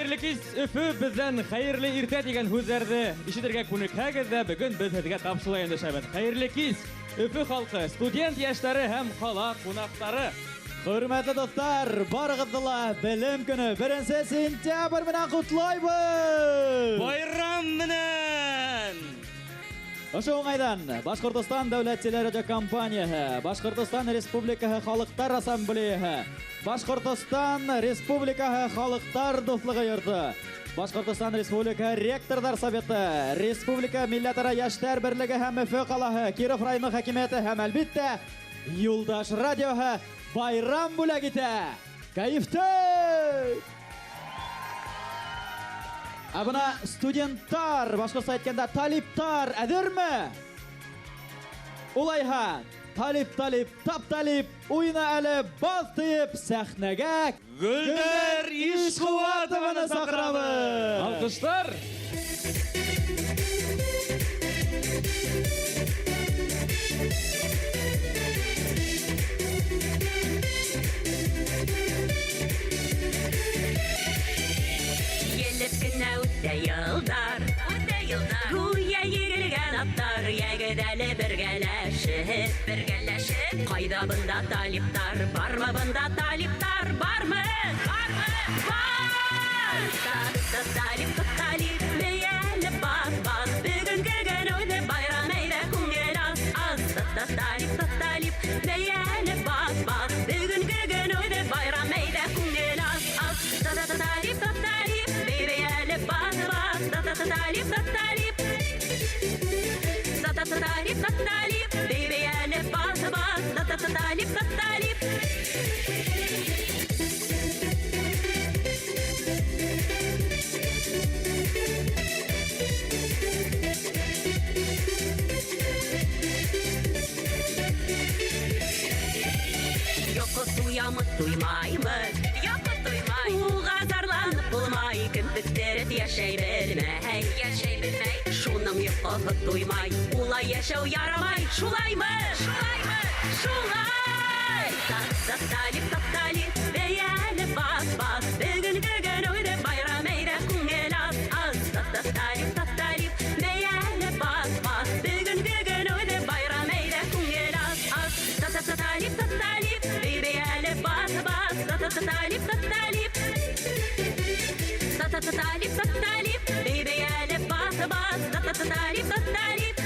Хәйерле кис, Өфө, беҙҙән хәйерле иртә тигән һүҙҙәрҙе ишетергә күнекһәгеҙ ҙә, бөгөн беҙ һеҙгә тап шулай өндәшәбеҙ. Хәйерле кис, Өфө халҡы, студент йәштәре һәм ҡала ҡунаҡтары. Хөрмәтле дуҫтар, барығыҙҙы ла Белем көнө 1 сентябрь менән ҡотлайбыҙ! Байрам менән! Ошо уңайҙан Башҡортостан дәүләт телерадиокомпанияһы, Башҡортостан Республикаһы Халыҡтар Ассамблеяһы, Башҡортостан Республикаһы Халыҡтар Дуҫлығы йорто, Башҡортостан Республикаһы Ректорҙар Советы, Республика Милләт-ара йәштәр берлеге һәм Өфө ҡалаһы, Киров районы хакимиәте һәм, әлбиттә, Юлдаш радиоһы байрам бүләк итә. Кәйефте! Ә бына студенттар, башҡортса әйткәндә талиптар әҙерме? Улайһа, талип, талип, тап талип, уйна әле баҙ тейеп сәхнәгә Гөлдәр Ишҡыуатованы саҡырабыҙ! Алҡыштар! Елеп кенә үтә йылдар, үтә йылдар. Гүя егелгән аттар, йәгеҙ әле бергәләшеп, бергәләшеп. Ҡайҙа бында талиптар, бармы бында талиптар, бармы? Бармы? Бар! Талип, талип, бейәле бас, бас. Бөгөнгө көн үҙе байрам, әйҙә күңел ас, ас. Талип, талип, бейәле бас, бас. Бөгөнгө көн үҙе байрам, әйҙә күңел ас, ас. Талип, талип, бейәле бас, бас. Талип, талип, талип, талип, бейәле бас, бас. Талип, талип. Йоҡо туямы, туймаймы? Йоҡо туймай. Уға зарланып булмай, кем тектереп йәшәй белмәй, йәшәй белмәй. Шуның йоҡоһо туймай, улай йәшәү ярамай, шулаймы? Шулаймы? Шулай! Талип, талип, бейәле бас, бас. Бөгөнгө көн үҙе байрам, әйҙә күңел ас, ас. Талип, талип, бейәле бас, бас. Бөгөнгө көн үҙе байрам, әйҙә күңел ас, ас. Талип, талип, бейәле бас, бас. Талип, талип, талип, талип, бейәле бас, бас. Талип, талип.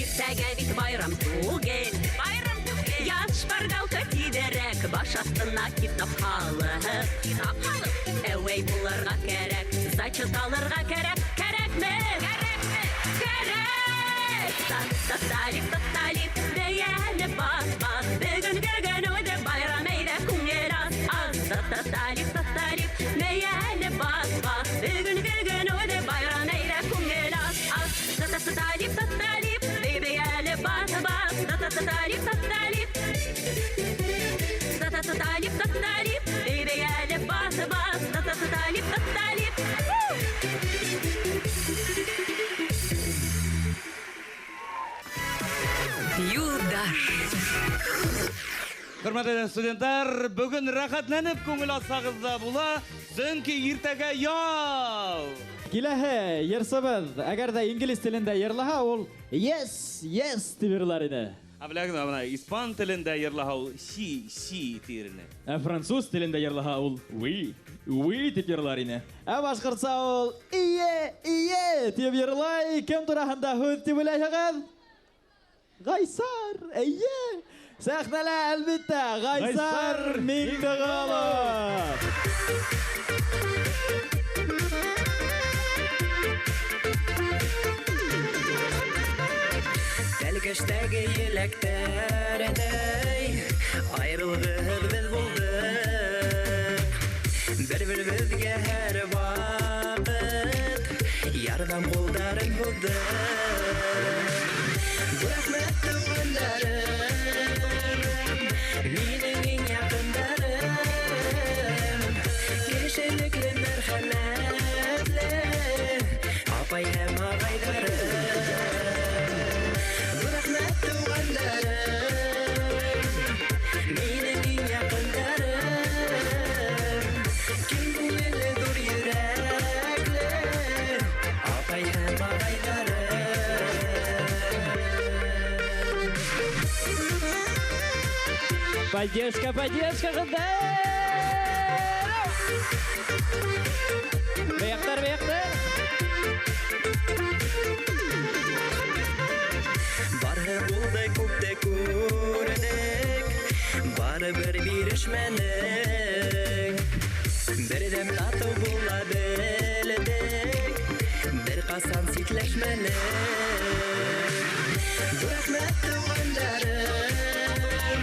Иртәгә бит байрам түгел, байрам түгел. Яҙ шпаргалка тиҙерәк, баш аҫтына китап һалып, китап һалып. Әүәй булырға кәрәк, зачет алырға кәрәк, кәрәкме? Кәрәкме? Кәрәк! Талип, талип, бейәле бас, бас. Бөгөнгө көн үҙе байрам, әйҙә күңел ас, ас. Талип, талип, бейәле бас, бас. Бөгөнгө көн үҙе байрам, әйҙә күңел ас, ас. Талип, талип, бейәле бас, бас. Талип, талип, талип, талип, бейәле бас, бас. Талип, талип. Юлдаш. Хөрмәтле студенттар, бөгөн рәхәтләнеп күңел асһағыҙ ҙа була, сөнки иртәгә ял. Киләһе йырсыбыҙ, әгәр ҙә инглиз телендә йырлаһа, ул yes, yes тип йырлар ине. Ә беләгеҙме, бына испан телендә йырлаһа ул си, си тиер ине. Ә француз телендә йырлаһа ул oui, oui тип йырлар ине. Ә башҡортса ул ие, ие тип йырлай. Кем тураһында һүҙ тип уйлайһығыҙ? Ғайсар, эйе. Сәхнәлә, әлбиттә, Ғайсар Миңдеғолов. Тәлкәштәге еләктәрҙәй айырылғыһыҙ беҙ булдыҡ. Бер-беребеҙгә һәр ваҡыт ярҙам ҡулдарын һуҙҙыҡ. Рәхмәт туғандарым, минең иң яҡындарым, кешелекле, мәрхәмәтле апай һәм ағайҙарым. Рәхмәт туғандарым, минең иң яҡындарым, киң күңелле, ҙур йөрәкле апай һәм ағайҙарым. Поддержка, поддержка, ҡыҙҙар! Бейәктәр, бейәктәр! Барһы булды, күпте күрҙек, барыбер бирешмәнек. Берҙәм татыу була белдек, бер ҡасан ситләшмәнек. Рәхмәт туғандарым,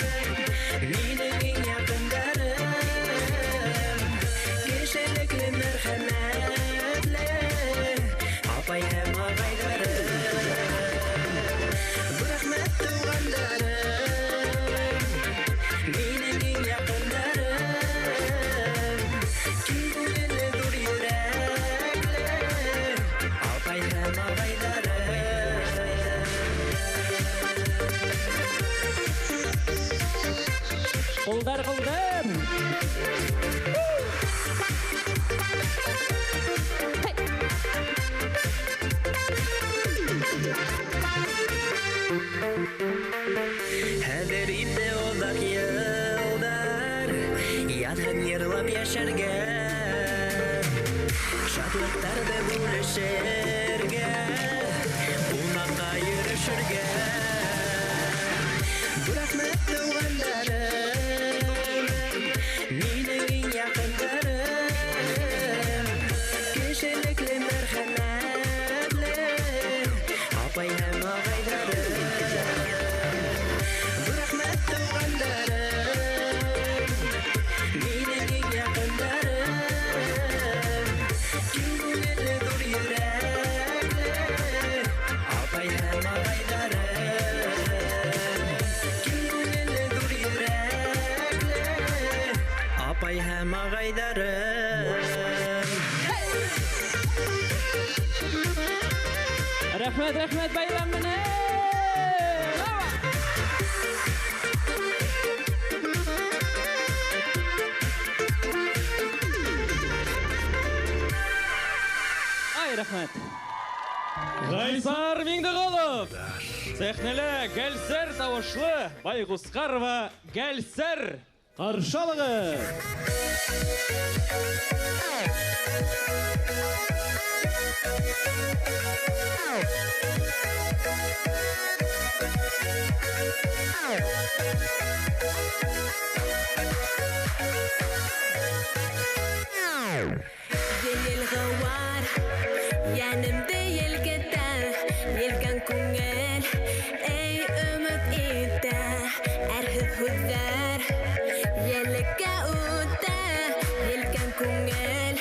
минең иң яҡындарым, кешелекле, мәрхәмәтле апай һәм ағайҙарым. Рәхмәт туғандарым, минең иң яҡындарым, киң күңелле, ҙур йөрәкле апай һәм ағайҙарым. Ҡулдар, ҡулдар! Хәҙер инде оҙаҡ йылдар яҙһын йырлап йәшәргә, шатлыҡтарҙы бүлешергә, ҡунаҡҡа йөрөшөргә. Рәхмәт туғандарым, минең иң яҡындарым, кешелекле, мәрхәмәтле апай һәм ағайҙарым. Рәхмәт туғандарым, минең иң яҡындарым, киң күңелле, ҙур йөрәкле апай һәм ағайҙарым. Киң күңелле, ҙур йөрәкле апай һәм ағайҙарым. Рәхмәт, рәхмәт, байрам менән! Ай, рәхмәт. Ғайсар Миңдеғолов. Сәхнәлә Гәлсәр тауышлы Байғусҡарова Гәлсәр. Ҡаршы алығыҙ! Ел ғауар, йәнемде елкетә, елкән күңел, эй өмөт итә, әрһеҙ һүҙҙәр елеккә үтә, елкән күңел,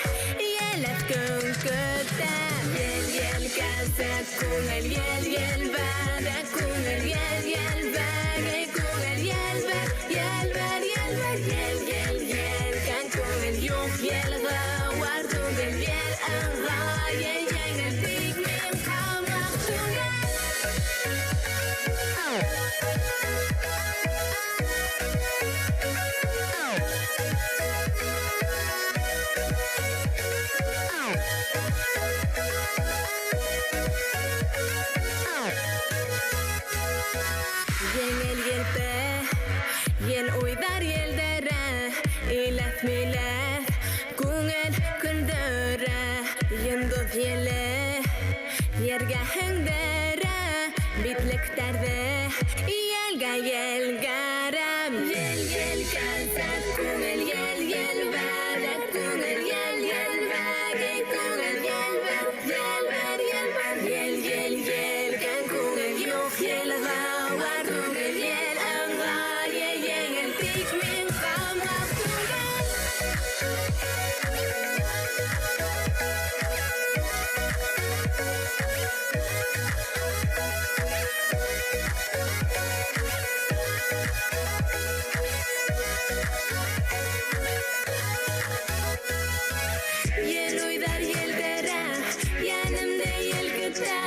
еләҫ көн көтә. Ел, елкәсә күңел, ел, елбәр, күңел, ел, елбәр, эй күңел, елбәр, елбәр, елбәр, ел, ел, елкән күңел, юҡ ел ғауар түгел, ел ыңғай, еңел тик мин ҡалмаҡ түгел. Еңел Уйҙар елдәрә, иләҫ-миләҫ, күңел көлдөрә. Йондоҙ еле ергә һеңдерә, битлектәрҙе елгә елгәрә. Ел, ел, концерт, күңел ел, елбәр, күңел ел, елбәр, күңел елбәр, елбәр, елбәр, ел, ел, елгән күңел юҡ, елғауар, күңел ел, ыңғайы еңел, тик мин ҡамаҡ түгел. Ел уйҙар елдәрә, йәнемде елкетә.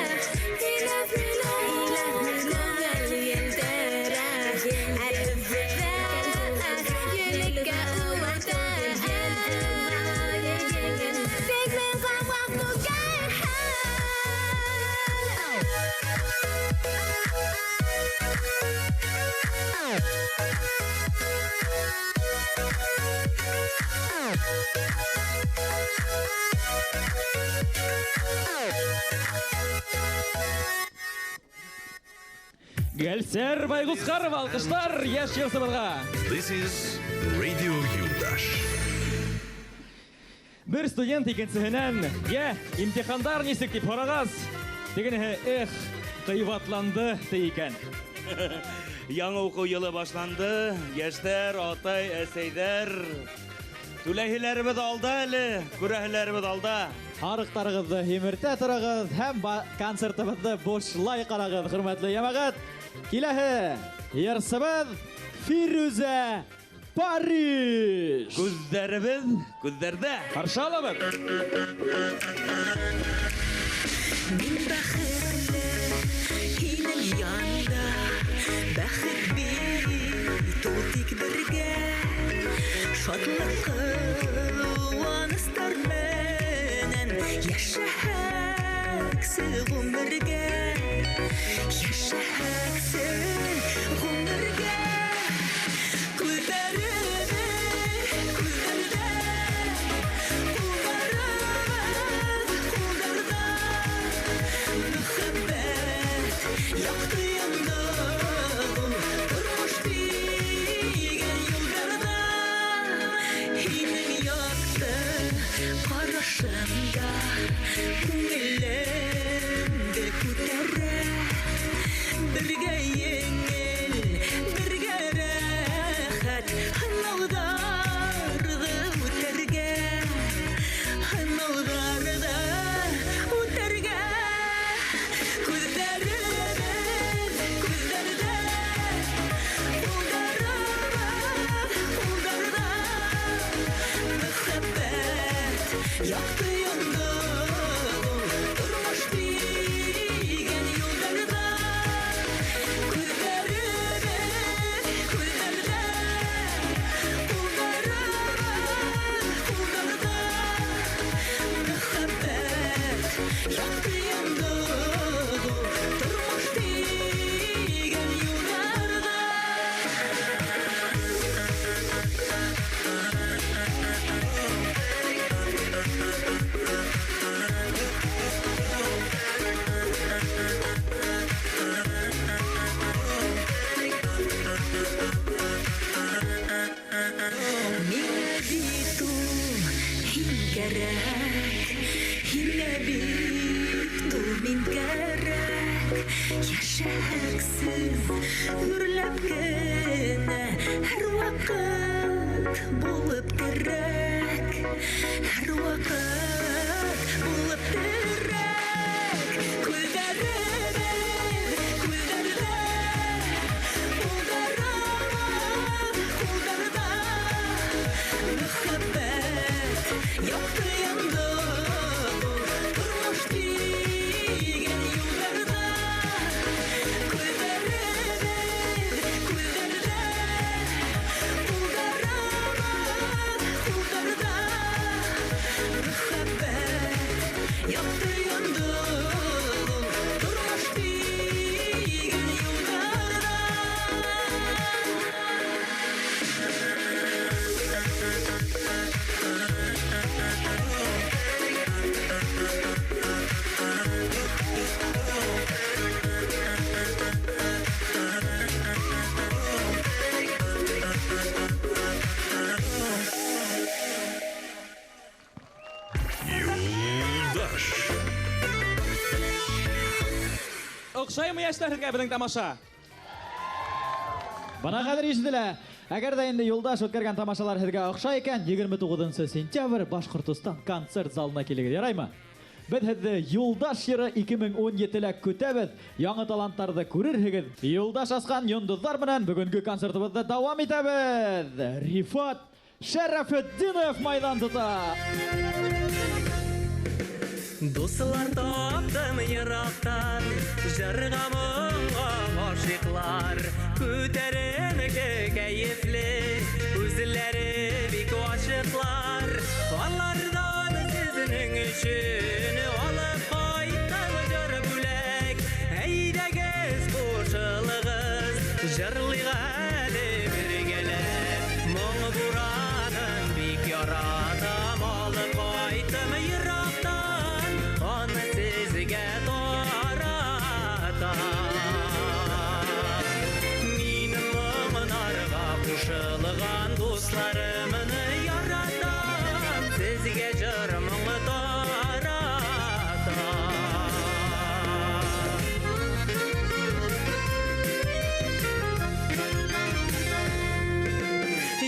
Иләҫ-миләҫ, күңел елдәрә. Елеккә үтә. Тик мин ҡамаҡ түгел. Гөлсәр Байгусҡарова, алҡыштар йәш йырсыбыҙға. This is Radio Юлдаш. Бер студент икенсеһенән, йә, имтихандар нисек тип һорағас, тегенеһе, эх, ҡыйбатланды, ти икән. Яңы уҡыу йылы башланды. Йәштәр, атай, әсәйҙәр, түләйһеләребеҙ алда әле, күрәһеләребеҙ алда. Һарыҡтарығыҙҙы һимертә тороғоҙ һәм концертыбыҙҙы бушлай ҡарағыҙ, хөрмәтле йәмәғәт. Киләһе йырсыбыҙ Фирүзә Париж. Күҙҙәребеҙ күҙҙәрҙә. Ҡаршы алабыҙ. Мин бәхетле һинең янда, бәхет бит ул тик бергә. Шатлыҡ ҡыуаныстар менән йәшәһәксе ғүмергә, йәшәһәксе ғүмергә. Күҙҙәребеҙ күҙҙәрҙә, ҡулдарыбыҙ ҡулдарҙа. Мөхәббәт яҡты янды ул тормош тигән юлдарҙа. Һинең яҡты ҡарашыңда күңелемде күтәрә. Бергә еңел, бергә рәхәт һынауҙарҙы үтәргә, һынауҙарҙы үтәргә. Күҙҙәребеҙ күҙҙәрҙә, ҡулдарыбыҙ ҡулдарҙа. Мөхәббәт яҡты янды ул тормош тигән юлдарҙа. Күҙҙәребеҙ күҙҙәрҙә, ҡулдарыбыҙ ҡулдарҙа. Мөхәббәт яҡты янды ул тормош тигән юлдарҙа. Миңә бит ул һин кәрәк, һиңә бит ул мин кәрәк. Йәшәһәксез гөрләп кенә һәр ваҡыт булып терәк, һәр ваҡыт булып терәк. Күҙҙәребеҙ күҙҙәрҙә, ҡулдарыбыҙ ҡулдарҙа. Мөхәббәт яҡты янды ул тормош тигән юлдарҙа. Күҙҙәребеҙ күҙҙәрҙә, ҡулдарыбыҙ ҡулдарҙа. Мөхәббәт яҡты Юлдаш. Оҡшаймы йәштәр һеҙгә беҙҙең тамаша? Бына хәҙер ишетелә. Әгәр ҙә инде Юлдаш үткәргән тамашалар һеҙгә оҡшай икән, 29 сентябрь Башҡортостан концерт залына килегеҙ, яраймы? Беҙ һеҙҙе Юлдаш йыры 2017-лә көтәбеҙ. Яңы таланттарҙы күрерһегеҙ. Юлдаш асҡан йондоҙҙар менән бөгөнгө концертыбыҙҙы дауам итәбеҙ. Рифат Шәрәфетдинов майҙан тота. Дуслар таптым йыраҡтан, жырға моңға ғашиҡлар. Күтәренке кәйефле, үҙләре бик ашыҡлар. Аларҙан һеҙҙең өсөн алып ҡайттым жыр бүләк. Әйҙәгеҙ, ҡушылығыҙ, жырлыйыҡ әле бергәләп. Моң буранын бик яратам, алып ҡайттым йыраҡтан, аны һеҙгә таратам. Мин моңнарға ҡушылған дуҫларымны яратам, һеҙгә жыр моңо таратам.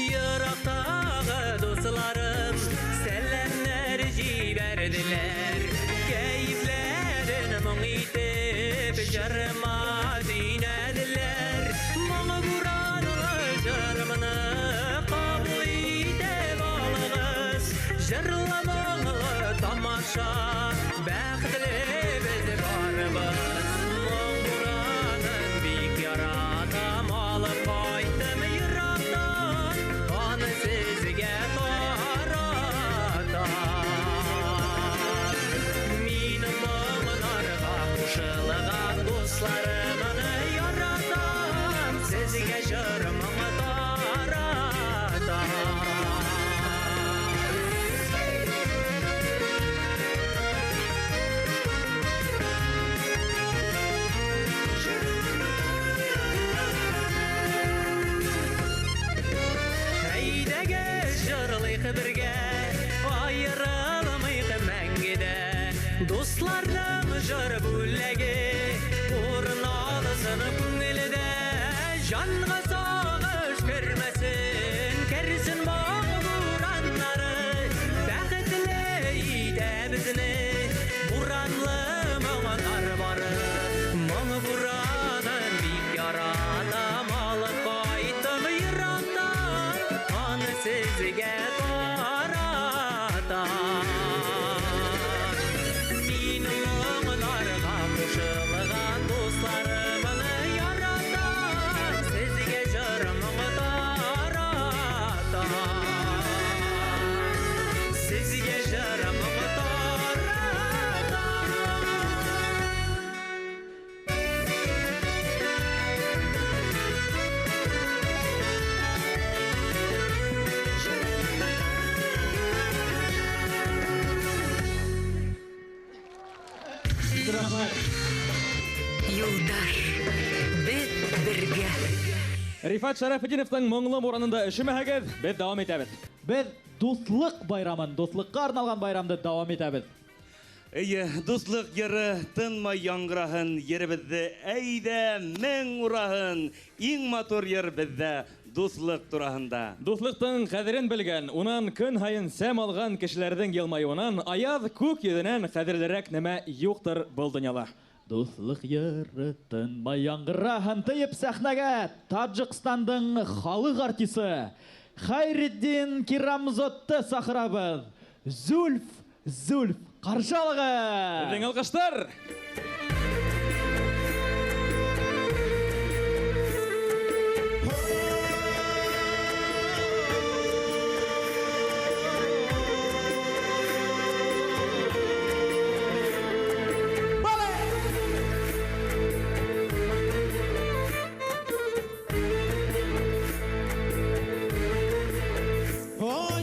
Йыраҡтағы дуҫларым сәләмдәр ебәрҙеләр. Кәйефләрен моң итеп жырыма төйнәделәр. Моң буранлы жырымны ҡабул итеп алығыҙ. Жырлы моңло тамаша, бәхетле беҙ барыбыҙ. Моң буранын бик яратам, алып ҡайттым йыраҡтан, аны һеҙгә таратам. Мин моңнарға ҡушылған дуҫларымны яратам, һеҙгә жыр моңо таратам. Әйҙәгеҙ, жырлайыҡ бергә, айырылмайыҡ мәңгедә. Дуҫларҙың жыр бүләге урын алһын күңелдә. Жанға сағыш кермәсен, керсен моң бураннары. Бәхетле итә беҙҙе буранлы моңнар бары. Моң буранын бик яратам, алып ҡайттым йыраҡтан, аны һеҙгә таратам. Мин моңнарға ҡушылған дуҫларымны яратам, һеҙгә жыр моңо таратам. Һеҙгә жыр моңо таратам. Юлдаш, беҙ бергә. Рифат Шәрәфетдиновтың моңло буранында өшөмәһәгеҙ, беҙ дауам итәбеҙ. Беҙ дуҫлыҡ байрамын, дуҫлыҡҡа арналған байрамды дауам итәбеҙ. Эйе, дуҫлыҡ йыры тынмай яңғыраһын, еребеҙҙе әйҙә мең ураһын. Иң матур йыр беҙҙә дуҫлыҡ тураһында. Дуҫлыҡтың ҡәҙерен белгән, унан көн һайын сәм алған кешеләрҙең йылмайыуынан аяҙ күк йөҙөнән ҡәҙерлерәк нәмә юҡтыр был донъяла. Дуҫлыҡ йыры тынмай яңғыраһын тейеп сәхнәгә Таджикстандың халыҡ артисы Хайретдин Кирамзотты саҡырабыҙ. Зүлф, Зүлф, ҡаршы алығыҙ! Беҙҙең алҡыштар!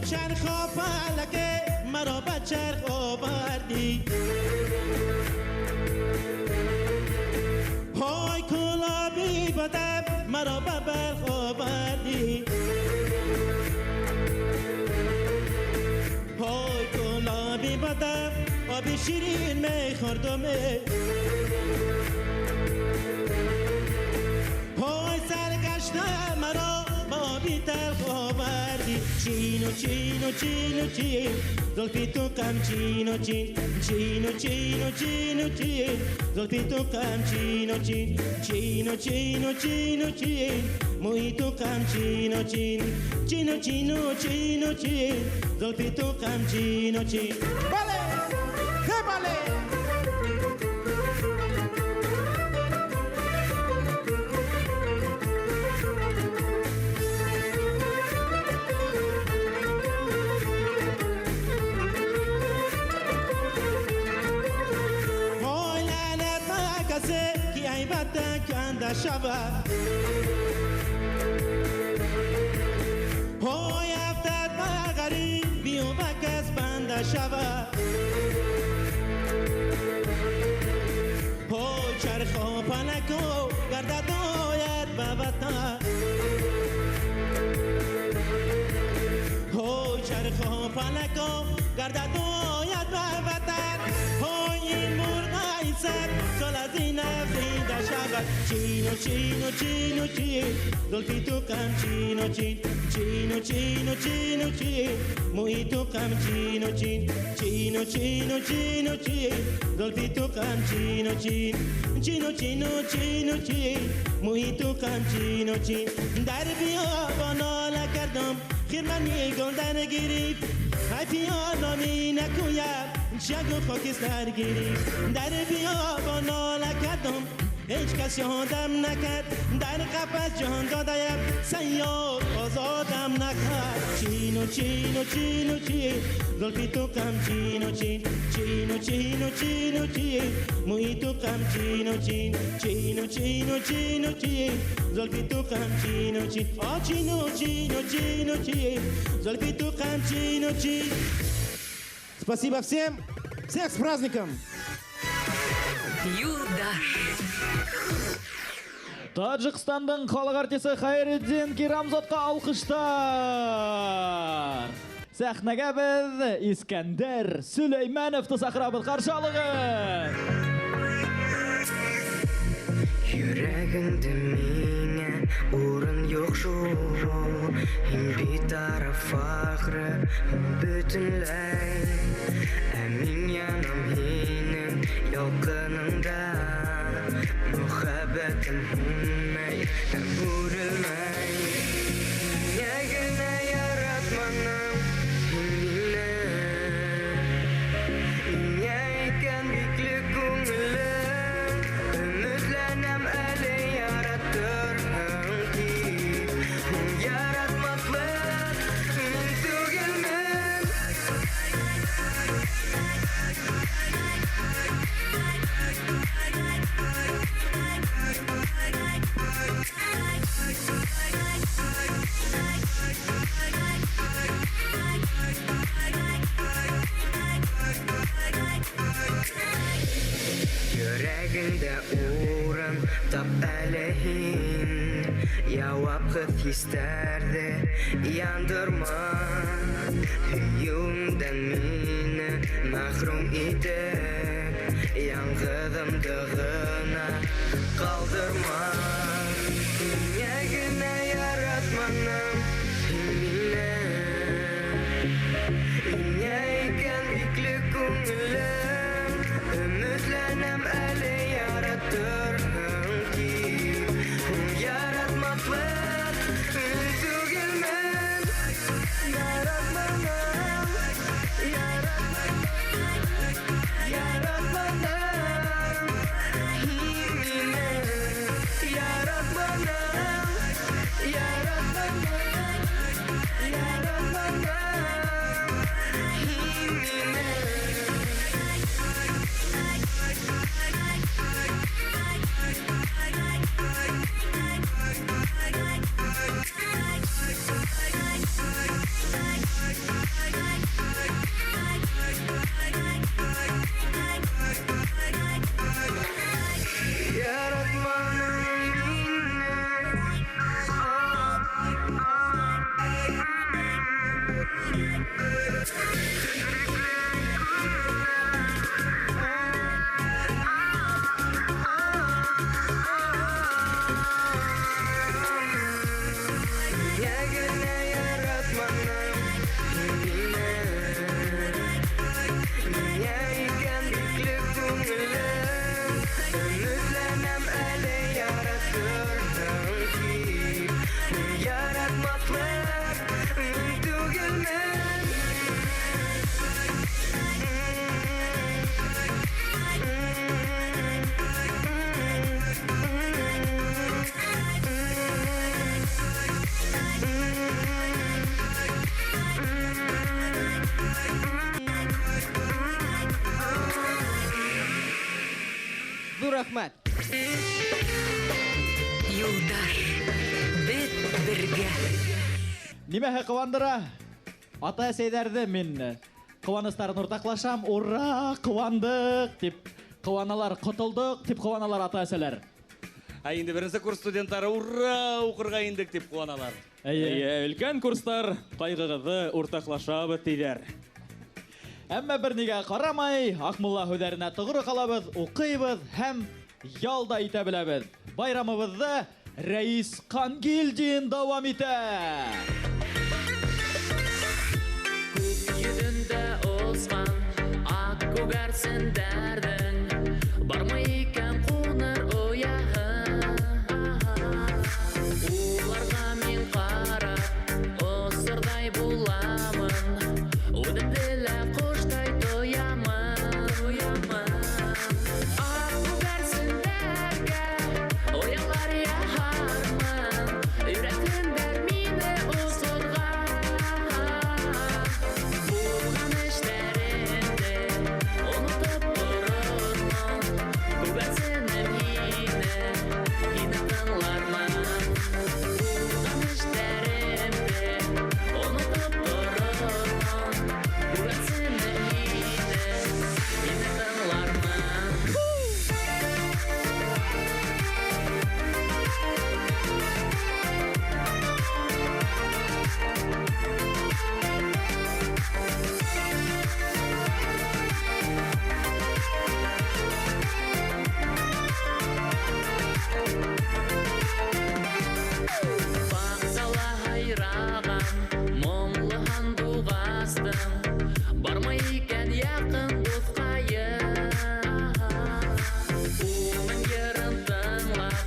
Чархо палаке مرا به چرخ آوردی. های کلابی بودم مرا به بلخ آوردی. های کلابی بودم آب شیرین میخوردم. های سرگشته مرا با آبی تلخ آوردی. چین و چین و چین و چین زلفی تو قمچین و چین، چین و چین و چین و چین زلفی تو قمچین و چین، چین و چین و چین و چین موی تو قمچین و چین، چین و چین و چین و چین زلفی تو قمچین و چین. بله بله. شود های افتد به غریبی و به کس بنده شود. های چرخ و فلک و گردد آید به وطن. های چرخ و فلک و گردد آید به وطن. های این مرغ صد سال از این افزیده شود. چین و چین و چین و چین زلفی تو قمچین و چین، چین و چین و چین و چین موی تو قمچین و چین، چین و چین و چین و چین زلفی تو قمچین و چین، چین و چین و چین و چین موی تو قمچین و چین. در بیابان ناله کردم خرمنی گلدن گرفت. حیفیانامی نکویم شگ و خاکستر گرفت. در بیابان ناله کردم هیچ کس یادم نکرد. در قفس جهان دادیم صیاد آزادم نکرد. چین و چین و چین و چین زلفی تو قمچین و چین، چین و چین و چین و چین موی تو قمچین و چین، چین و چین و چین و چین زلفی تو قمچین و چین. آ چین و چین و چین و چین زلفی تو قمچین و چین. Спасибо всем! Всех с праздником! Юлдаш. Таджикстандың халық артисі Хайриддин Кирамзотқа алқыштар. Сәхнәгә беҙ Искәндәр Сөләймәновты саҡырабыҙ. Ҡаршы алығыҙ. Йөрәгеңдә миңә урын юҡ шул. Һин битараф ахыры бөтөнләй. Ә мин янам һинең ялҡыныңда. Мөхәббәтем һүнмәй һәм үрелмәй. Ниңә генә яратманың һин мине? Ниңә икән бикле күңелең? Өмөтләнәм әле яратырһың тип. Яратмаҫлыҡ мин түгелмен. Йөрәгеңдә урын тап әле һин. Яуапһыҙ хистәрҙе яндырма. Һөйөүеңдән мине мәхрүм итеп, яңғыҙымды ғына ҡалдырма. Ниңә генә яратманың һин мине? Ниңә икән бикле күңелең? Өмөтләнәм әле яратырһың тип. Яратмаҫлыҡ мин түгелмен. Яратманым, яратманым, яратманым һин мине. рәхмәт. Юлдаш, беҙ бергә. Нимәһе ҡыуандыра? Ата-әсәйҙәрҙе мин ҡыуаныстарын уртаҡлашам. Ура, ҡыуандыҡ тип ҡыуаналар, ҡотолдоҡ тип ҡыуаналар ата-әсәләр. Ә инде беренсе курс студенттары ура, уҡырға индек тип ҡыуаналар. Эйе, өлкән курстар ҡайғығыҙҙы уртаҡлашабыҙ тиҙәр. Әммә бер нигә ҡарамай, Аҡмулла һүҙҙәренә тоғро ҡалабыҙ, уҡыйбыҙ һәм ял да итә беләбеҙ. Байрамыбыҙҙы Рәис Ҡангилдин дауам итә. Күк йөҙөндә осҡан аҡ күгәрсендәрҙең бармы икән ҡуныр ояһы? Уларға мин ҡарап осорҙай буламын, үҙемде лә ҡоштай тоямын. Аҡ күгәрсендәргә оялар яһармын, өйрәтһендәр мине осорға. Булған эштәремде онотоп торормон, күгәрсенем һине, һине тыңлармын. Булған эштәремде онотоп торормон, күгәрсенем һине, һине тыңлармын. Баҡсала һайраған моңло һандуғастың бармы икән яҡын дуҫҡайым? Уның йырын тыңлап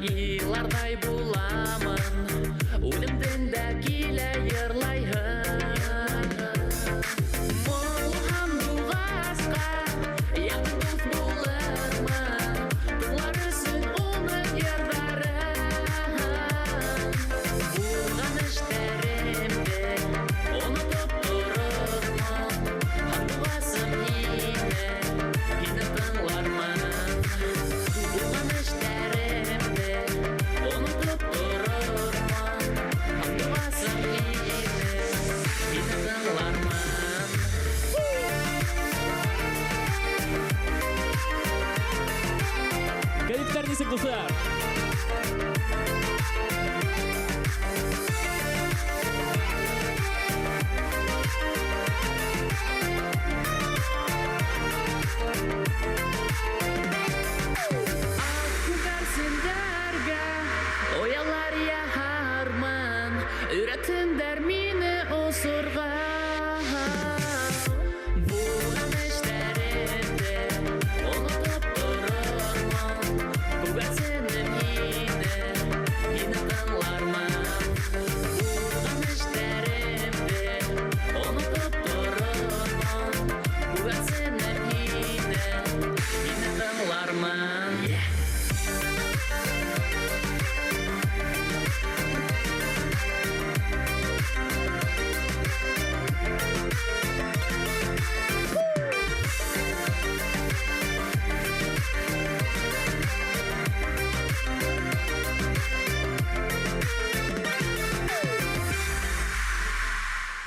иларҙай буламын, үҙемдең дә килә йырлайһым. Моңло һандуғасҡа яҡын дуҫ булырмын, тыңлар өсөн уның йырҙарын. Булған эштәремде онотоп торормон, һандуғасым һине, һине тыңлармын. Булған эштәремде онотоп торормон, һандуғасым һине, һине тыңлармын. Кәйефтәр нисек, дуҫтар? Аҡ күгәрсендәргә оялар яһармын, өйрәтһендәр мине осорға. Булған эштәремде онотоп торормон, күгәрсенем һине, һине тыңлармын. Булған эштәремде онотоп торормон, күгәрсенем һине, һине тыңлармын.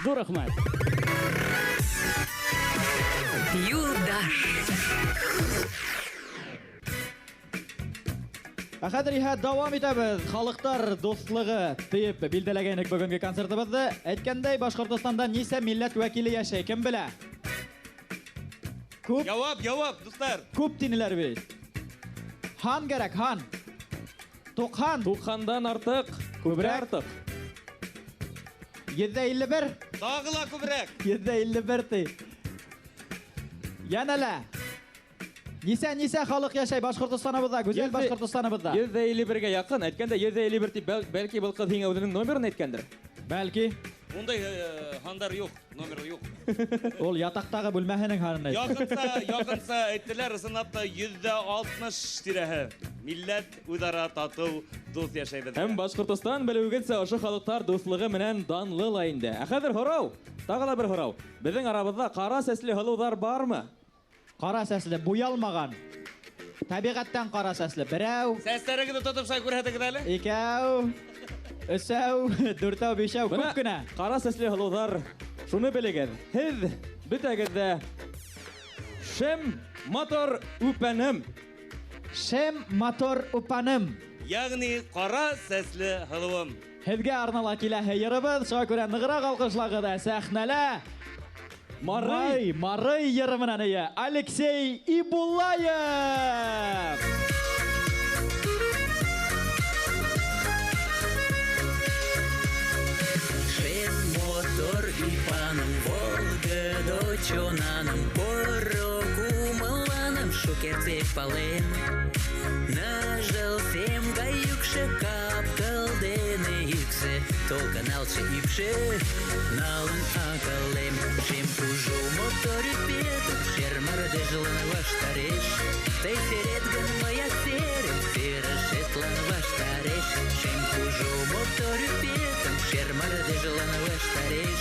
Ҙур рәхмәт. Юлдаш. Ә хәҙер иһә дауам итәбеҙ. Халыҡтар дуҫлығы тиеп билдәләгәйнек бөгөнгө концертыбыҙҙы. Әйткәндәй, Башҡортостанда нисә милләт вәкиле йәшәй, кем белә? Күп. Яуап, яуап, дуҫтар. Күп тинеләр бит. Һан кәрәк, һан. Туҡһан. Туҡһандан артыҡ, күберәк артыҡ. 151. Тағы ла күберәк. 151 ти. Йәнә лә. Нисә халыҡ йәшәй Башҡортостаныбыҙҙа, гүзәл Башҡортостаныбыҙҙа? 151-гә яҡын. Әйткәндә 151 тип, бәлки был ҡыҙ һиңә үҙенең номерын әйткәндер. Бәлки. Ундай һандар юҡ, номер юҡ. Ул ятаҡтағы бүлмәһенең һанын әйтте. Яҡынса әйттеләр, ысынлап та 160 тирәһе. Милләт үҙ-ара татыу, дуҫ йәшәйбеҙ. Һәм Башҡортостан белеүегеҙсә ошо халыҡтар дуҫлығы менән данлы ла инде. Ә хәҙер һорау, тағы ла бер һорау. Беҙҙең арабыҙҙа ҡара сәсле һылыуҙар бармы? Ҡара сәсле, буялмаған. Тәбиғәттән ҡара сәсле. Берәү. Сәстәрегеҙҙе тотоп шулай күрһәтегеҙ әле. Икәү, өсәү, дүртәү, бишәү, Бына күп кенә. Ҡара сәсле һылыуҙар, шуны белегеҙ. Һеҙ бөтәгеҙ ҙә шем мотор үпәнем. Шем мотор үпәнем. Ягъни ҡара сәсле һылыуым. Һеҙгә арнала киләһе йырыбыҙ, шуға күрә нығыраҡ алҡышлағыҙ ҙа сәхнәлә. Марый. Марый йыры менән эйә Алексей Ибулаев. Шем мотор ипаным, Волга дочонаным, поро кумыланым, шукерте палем. Нажал сем гаюкше капкал дене иксе, толканалче ипше, налын акалем. Шем кужу мотор петом, шермар дежлан ваштареш. Тый серет гын мыят серем, серышетлан ваштареш. Шем кужу мотор петом, шермар дежлан ваштареш.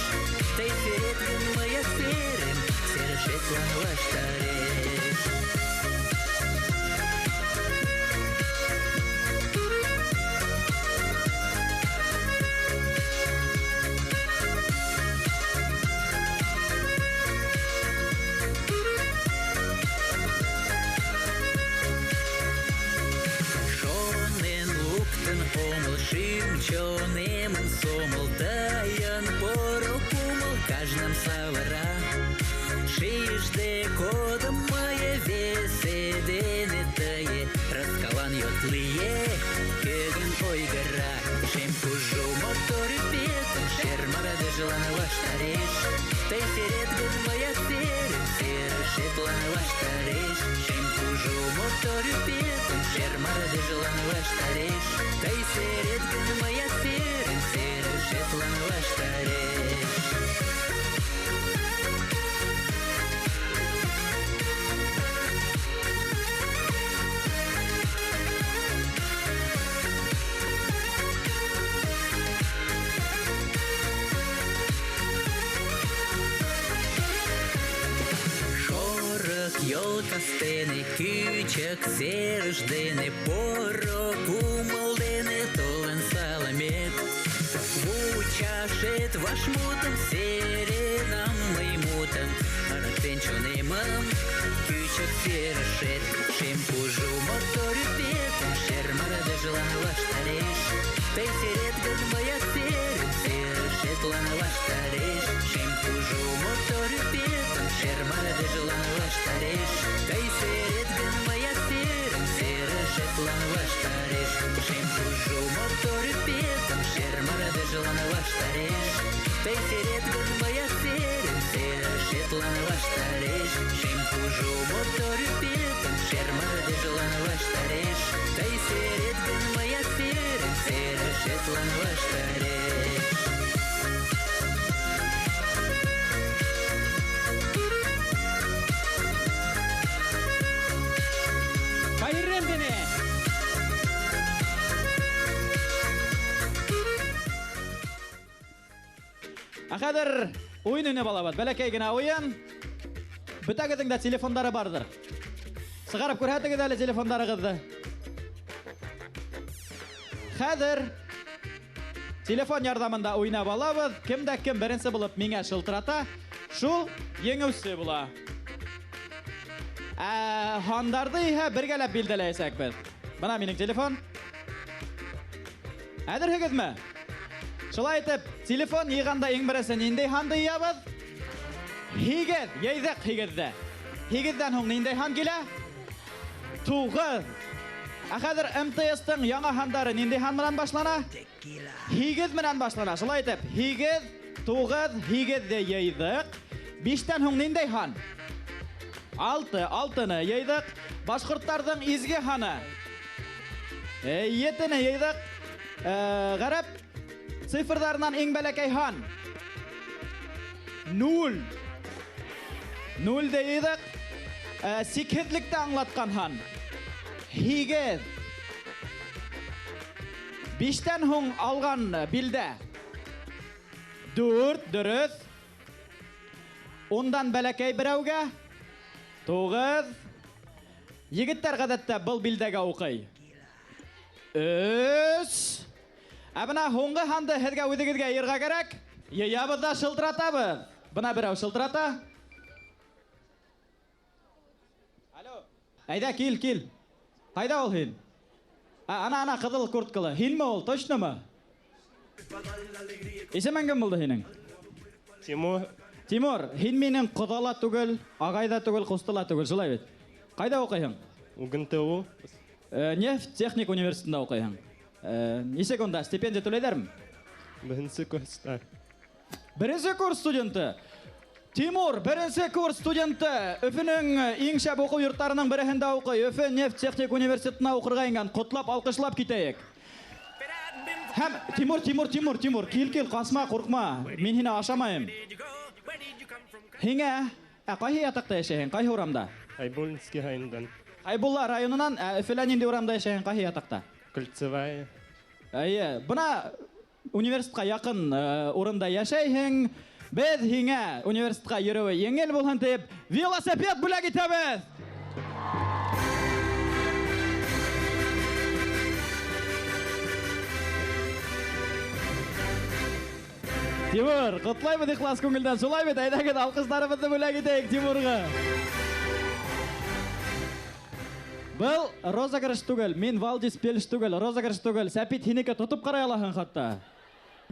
Тый серет гын мыят серем, серышетлан ваштареш. Шим-чонемын сомыл, тайын поро кумыл кажным савыра. Шижде кодым мые весе дене тые, раскалан йотлие, кӧгын ойгыра. Шем кужу мотор ӱпетым, шермара дежлан ваштареш. Тый серет гын мыят серем, серышетлан ваштареш. Шем кужу мотор ӱпетым, шермара дежлан ваштареш. Тый серет гын мыят серем, серышетлан ваштареш. Йол кастене, кӱчык серыш дене, поро кумыл дене толын саламет. Вучашет вашмутым, серенам мый мутым, ырыктен чонемым, кӱчык серышет. Шем кужу мотор ӱпетым, шермардежлан ваштареш. Тый серет гын мыят серем, серышетлан ваштареш. Шем кужу мотор ӱпетым, шермардежлан ваштареш. Тый серет гын мыят серем, серышетлан ваштареш. Шем кужу мотор ӱпетым, шермардежлан ваштареш. Тый серет гын мыят серем, серышетлан ваштареш. Шем кужу мотор ӱпетым, шермардежлан ваштареш. Тый серет гын мыят серем, серышетлан ваштареш. Байрем дене! Ә хәҙер уйын уйнап алабыҙ. Бәләкәй генә уйын. Бөтәгеҙҙең дә телефондары барҙыр. Сығарып күрһәтегеҙ әле телефондарығыҙҙы. Хәҙер телефон ярҙамында уйнап алабыҙ. Кем дә кем беренсе булып миңә шылтырата, шул еңеүсе була. Һандарҙы иһә бергәләп билдәләйәсәкбеҙ. Бына минең телефон. Әҙерһегеҙме? Шулай итеп, телефон йыйғанда иң беренсе ниндәй һанды йыябыҙ? Һигеҙ, йыйҙыҡ һигеҙҙе. Һигеҙҙән һуң ниндәй һан килә? Туғыҙ. Ә хәҙер Эм Тэ Эс-тың яңы һандары ниндәй һан менән башлана? Һигеҙ менән башлана. Шулай итеп, һигеҙ, туғыҙ, һигеҙҙе йыйҙыҡ. Биштән һуң ниндәй һан? Алты, алтыны йыйҙыҡ. Башҡорттарҙың изге һаны. Етене йыйҙыҡ. Ғәрәп цифрҙарынан иң бәләкәй һан. Нуль. Нулде йыйҙыҡ. Сикһеҙлекте аңлатҡан һан. Һигеҙ. Биштән һуң алған билдә. Дүрт, дөрөҫ. Ундан бәләкәй берәүгә. Туғыҙ. Егеттәр ғәҙәттә был билдәгә уҡый. 3. Ә бына һуңғы һанды һеҙгә үҙегеҙгә йыйырға кәрәк. Йыябыҙ ҙа шылтыратабыҙ. Бына берәү шылтырата. Алло. Әйҙә, кил, кил. Ҡайҙа ул һин? Ана, ана, ҡыҙыл курткалы. Һинме ул, точномы? Исемең кем булды һинең? Тимур. Тимур, һин минең ҡоҙа ла түгел, ағай ҙа түгел, ҡусты ла түгел, шулай бит? Ҡайҙа уҡыйһың? УГНТУ. Нефть техник университетында уҡыйһың. Нисек унда, стипендия түләйҙәрме? Беренсе курста. Беренсе курс студенты. Тимур, беренсе курс студенты. Өфөнөң иң шәп уҡыу йорттарының береһендә уҡый. Өфө нефть техник университетына уҡырға ингән. Ҡотлап, алҡышлап китәйек. Һәм Тимур, Тимур, Тимур, Тимур, кил, кил, ҡасма, ҡурҡма. Мин һине ашамайым. Һиңә, ҡайһы ятаҡта йәшәйһең, ҡайһы урамда? Айбуллинский райондан. Айбулла районынан, Өфөлә ниндәй урамда йәшәйһең, ҡайһы ятаҡта? Кольцевая. Эйе, бына университетҡа яҡын урында йәшәйһең. Беҙ һиңә университетҡа йөрөүе еңел булһын тип велосипед бүләк итәбеҙ. Тимур, ҡотлайбыҙ ихлас күңелдән. Шулай бит, әйҙәгеҙ алҡыштарыбыҙҙы бүләк итәйек Тимурға. Был розыгрыш түгел, мин Валдис Пельш түгел, розыгрыш түгел. Сәпит һинеке тотоп ҡарай алаһың хатта.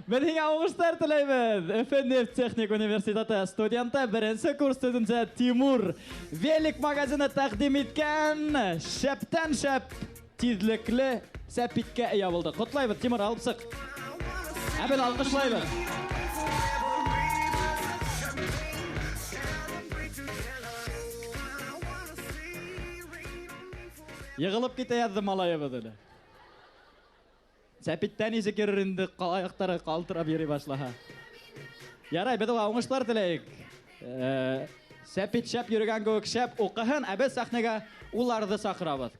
Беҙ һиңә уңыштар теләйбеҙ. Өфө нефть техник университеты студенты, беренсе курс студенты Тимур велик магазины тәҡдим иткән шәптән шәп тиҙлекле сәпиткә эйә булды. Ҡотлайбыҙ, Тимур, алып сыҡ. Ә беҙ алҡышлайбыҙ. Йығылып китә яҙҙы малайыбыҙ әле. Сәпиттән нисек йөрөр инде, аяҡтары ҡалтырап йөрөй башлаһа. Ярай, беҙ уға уңыштар теләйек. Сәпит шәп йөрөгән кеүек шәп уҡыһын, ә беҙ сәхнәгә уларҙы саҡырабыҙ.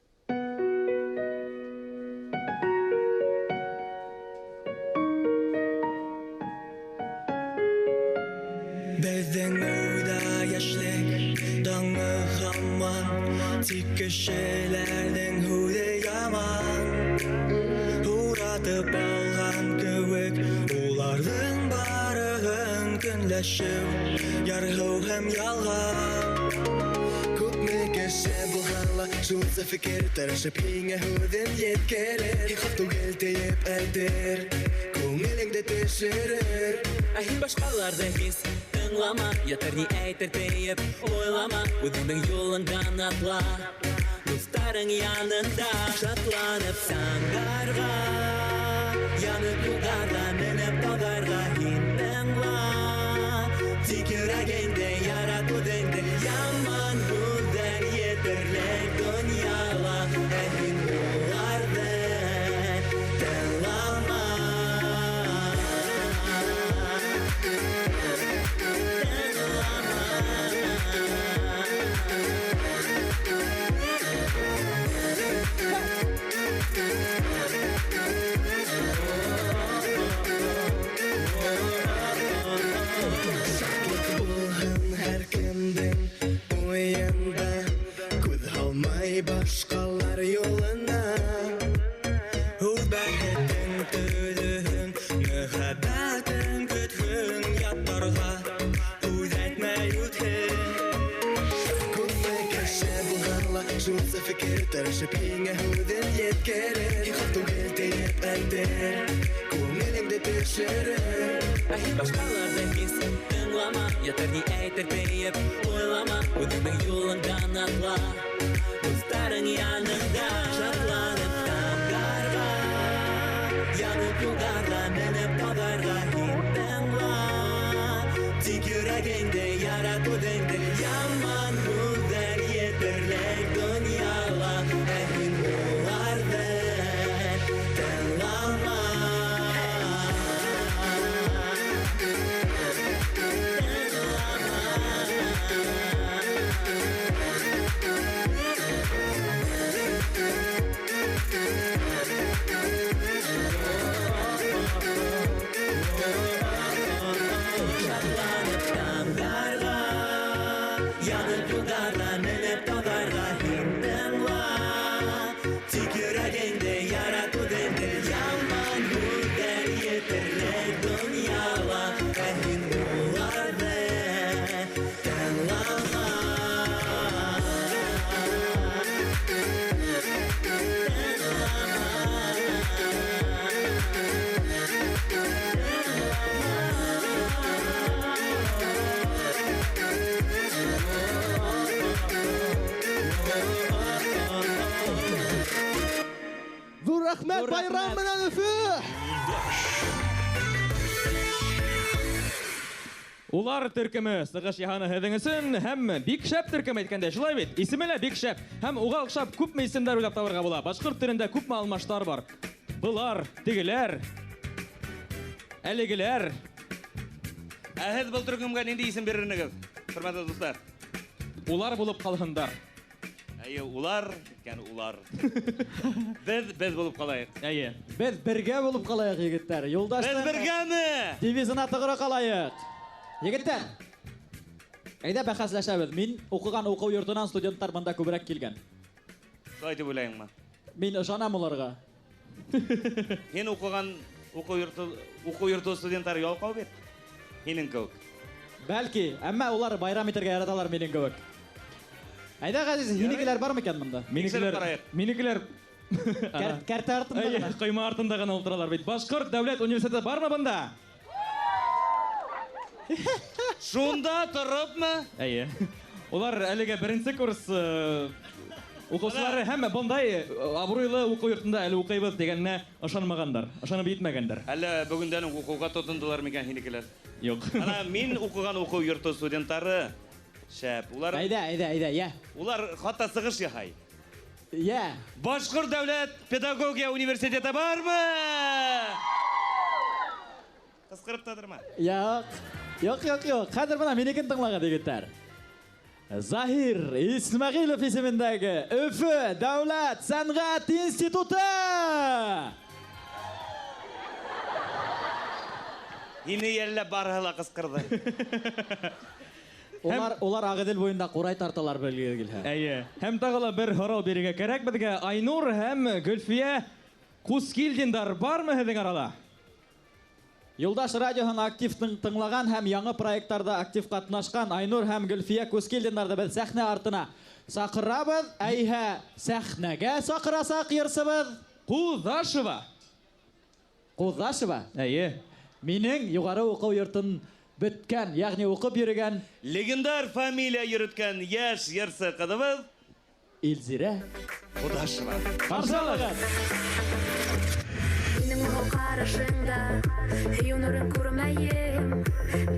Беҙҙең уйҙа йәшлек таңы һаман, тик кешеләрҙең һүҙе яман. Уратып алған кеүек уларҙың барыһын көнләшеү, ярһыу һәм ялған. Күпме кеше булһа ла, шунса фекер тырышып һиңә һүҙен еткерер. Һин хаҡ түгел тиеп әйтер, күңелеңде төшөрөр. Ә һин башҡаларҙы һис тыңлама, ятыр ни әйтер тиеп уйлама, үҙеңдең юлыңдан атла. Дуҫтарың янында шатланып таңдарға, янып юлдарға менеп тауҙарға һин тыңла. Тик йөрәгеңде ярат үҙеңде, яман һүҙҙәр етерлек донъяла, ә һин уларҙы тыңлама. Шатлыҡ булһын һәр кемдең уйында, күҙ һалмай башҡалар юлына. Үҙ бәхетең төҙөһөң, мөхәббәтең көтһөн, яттарға һүҙ әйтмәй үтһен. Күпме кеше булһа ла, шунса фекер тырышып һиңә һүҙен еткерер. Һин хаҡ түгел тиеп әйтер, күңелеңде төшөрөр. Ә һин башҡаларҙы һис тыңлама, ятыр ни әйтер тиеп уйлама, үҙеңдең юлыңдан атла. Дуҫтарың янында шатланып таңдарға, янып юлдарға менеп тауҙарға һин тыңла. Тик йөрәгеңде ярат үҙеңде, яман һүҙҙәр етерлек донъяла, ә һин уларҙы тыңлама. Шатланып таңдарға, янып Байрам менән, Өфө! Улар төркөмө сығыш яһаны һеҙҙең өсөн һәм бик шәп төркөм әйткәндә, шулай бит? Исеме лә бик шәп. Һәм уға оҡшап күпме исемдәр уйлап табырға була. Башҡорт телендә күпме алмаштар бар. Былар, тегеләр, әлегеләр. Ә һеҙ был төркөмгә ниндәй исем бирер инегеҙ, хөрмәтле дуҫтар? Улар булып ҡалһындар. Әйе, улар, икән улар. Беҙ булып ҡалайыҡ. Әйе. Беҙ бергә булып ҡалайыҡ, егеттәр. Юлдаштың Беҙ бергәме? Девизына тоғро ҡалайыҡ. Егеттәр, әйҙә бәхәсләшәбеҙ. Мин уҡыған уҡыу йортонан студенттар бында күберәк килгән. Шулай тип уйлайыңмы? Мин ышанам уларға. Һин уҡыған уҡыу йорто студенттары ялҡау бит. Һинең кеүек. Бәлки, әммә улар байрам итергә яраталар минең кеүек. Әйҙә, Ғәзиз, һинекеләр бармы икән бында? Минекеләр кәртә артында ғына. Ҡойма артында ғына ултыралар бит. Башҡорт дәүләт университеты бармы бында? Шунда тороп мы? Әйе. Улар әлегә беренсе курс уҡыусылары һәм бындай абруйлы уҡыу йортонда әле уҡыйбыҙ тигәненә ышанмағандар, ышанып етмәгәндәр. Әллә бөгөндән үк уҡыуға тотондолар микән һинекеләр? Юҡ. Ана мин уҡыған уҡыу йорто студенттары шәп. Улар Әйҙә, әйҙә, әйҙә, йә. Улар хатта сығыш яһай. Йә. Башҡорт дәүләт педагогия университеты бармы? Ҡысҡырып та торма. Юҡ. Юҡ, юҡ, юҡ. Хәҙер бына минекен тыңлағыҙ, егеттәр. Заһир Исмәғилов исемендәге Өфө дәүләт сәнғәт институты. Һине йәлләп барыһы ла ҡысҡырҙы. Улар Ағиҙел буйында ҡурай тарталар белгеһе килһә. Әйе. Һәм тағы ла бер һорау бирергә кәрәк беҙгә. Айнур һәм Гөлфиә Кускилдиндар бармы һеҙҙең арала? Юлдаш радиоһын актив тыңлаған һәм яңы проекттарҙа актив ҡатнашҡан Айнур һәм Гөлфиә Кускилдиндарҙы беҙ сәхнә артына саҡырабыҙ. Әйһә, сәхнәгә саҡырасаҡ йырсыбыҙ Ҡуҙашева. Ҡуҙашева? Әйе. Минең юғары уҡыу йортон бөткән, йәғни уҡып йөрөгән легендар фамилия йөрөткән йәш йырсы ҡыҙыбыҙ Илзирә Ҡуҙашева. Қаршы алығыҙ. Һинең моңло ҡарашыңда һөйөү нурын күрмәйем,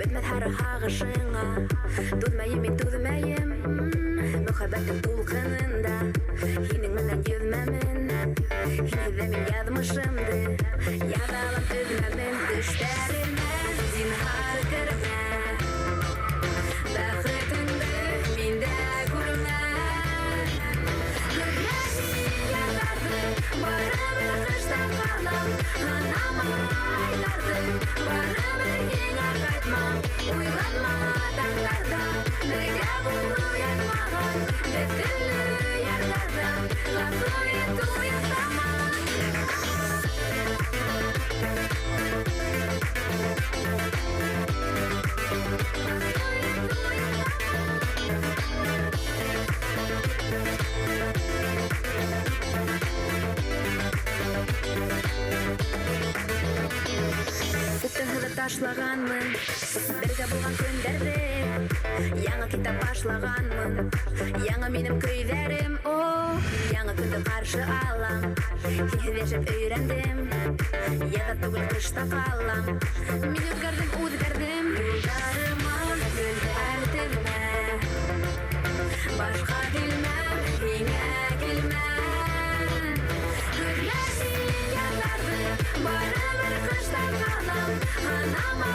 бөтмәҫ һары һағышыңа түҙмәйем, мин түҙмәйем. Мөхәббәттең тулҡынында һинең менән йөҙмәмен, һинһеҙ ҙә мин яҙмышымды яҙалам, төҙмәмен. Төштәремә зинһар кермә, бәхетеңде миндә күрмә. Күрмә һин яҙҙарҙы, барыбер ҡышта ҡалам. Һанама айҙарҙы, барыбер һиңә ҡайтмам. Уйланма таңдарҙа, бергә булыу яҙмаған. Беҙ төрлө ярҙарҙа, ғәфү ит, уятама. Күптән һыҙып ташлағанмын бергә булған көндәрҙе, яңы китап башлағанмын, яңы минең көйҙәрем. О, яңы көндө ҡаршы алам, һинһеҙ йәшәп өйрәндем, яҙҙа түгел ҡышта ҡалам. Мин үҙгәрҙем, үҙгәрҙем, юлдарыма гөлдәр теҙмә, башҡа килмәм, һиңә килмәм. Күрмә һин яҙҙарҙы, барыбер ҡышта ҡалам. Һанама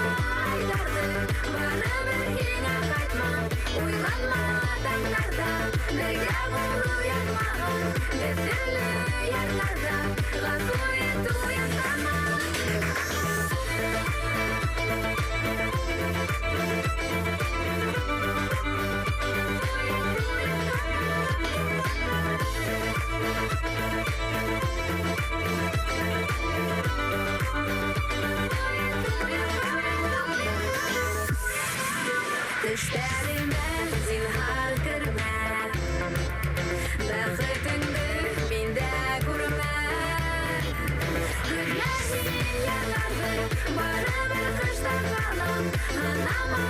айҙарҙы, барыбер һиңә ҡайтмам. Уйланма таңдарҙа, бергә булыу яҙмаған. Беҙ төрлө ярҙарҙа, ғәфү ит, уятама. Төштәремә зинһар кермә, бәхетеңде миндә күрмә. Күрмә һин яҙҙарҙы, барыбер ҡышта ҡалам. Һанама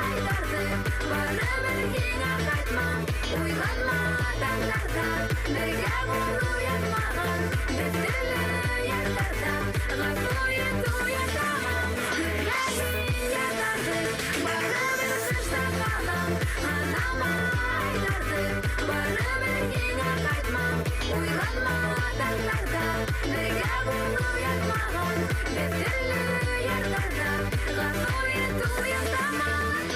айҙарҙы, барыбер һиңә ҡайтмам. Уйланма таңдарҙа, бергә булыу яҙмаған. Беҙ төрлө ярҙарҙа, ҡайтмам. Уйланма таңдарҙа, бергә булыу яҙмаған. Беҙ төрлө ярҙарҙа, ғәфү итеү ятаман.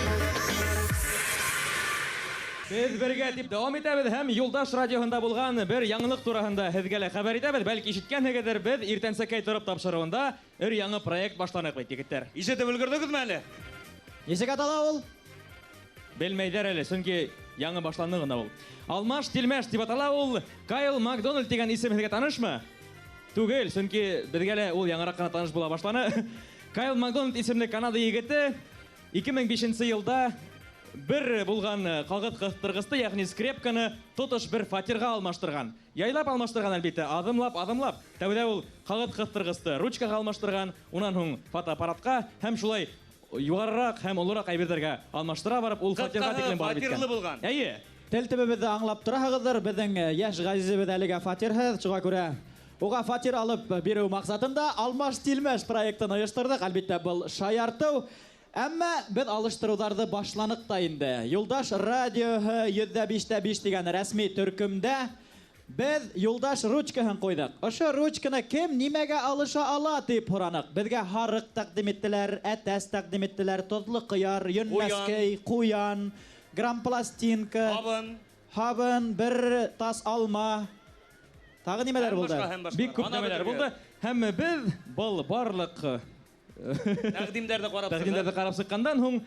Беҙ бергә тип дауам итәбеҙ һәм Юлдаш радиоһында булған бер яңылыҡ тураһында һеҙгә лә хәбәр итәбеҙ. Бәлки ишеткәнһегеҙҙер, беҙ иртәнсәкәй тороп тапшырыуында өр яңы проект башланыҡ бит, егеттәр. Ишетеп өлгөрҙөгөҙмө әле? Нисек атала ул? Белмәйҙәр әле, сөнки яңы башланды ғына ул. Алмаш Тилмәш тип атала ул. Кайл Макдональд тигән исем һеҙгә танышмы? Түгел, сөнки беҙгә лә ул яңыраҡ ҡына таныш була башланы. Кайл Макдональд исемле Канада егете 2005 йылда бер булған ҡағыҙ ҡыҫтырғысты, йәғни скрепканы тотош бер фатирға алмаштырған. Яйлап алмаштырған, әлбиттә, аҙымлап, аҙымлап. Тәүҙә ул ҡағыҙ ҡыҫтырғысты ручкаға алмаштырған, унан һуң фотоаппаратҡа һәм шулай юғарыраҡ һәм олораҡ әйберҙәргә алмаштыра барып, ул фатирға тиклем барып еткән. Фатирлы булған. Эйе. Тел төбөбөҙҙө аңлап тораһығыҙҙыр, беҙҙең йәш ғәзизебеҙ әлегә фатирһыҙ, шуға күрә уға фатир алып биреү маҡсатында Алмаш Тилмәш проектын ойошторҙоҡ. Әлбиттә, был шаяртыу. Әммә беҙ алыштырыуҙарҙы башланыҡ та инде. Юлдаш радиоһы 105.5 тигән рәсми төркөмдә беҙ Юлдаш ручкаһын ҡуйҙыҡ. Ошо ручканы кем нимәгә алыша ала тип һораныҡ. Беҙгә һарыҡ тәҡдим иттеләр, әтәс тәҡдим иттеләр, тоҙло ҡыяр, йөнмәскәй, ҡуян, грампластинка, һабын, бер тас алма. Тағы нимәләр булды? Бик күп нәмәләр булды. Һәм беҙ был барлыҡ тәҡдимдәрҙе ҡарап тәҡдимдәрҙе ҡарап сыҡҡандан һуң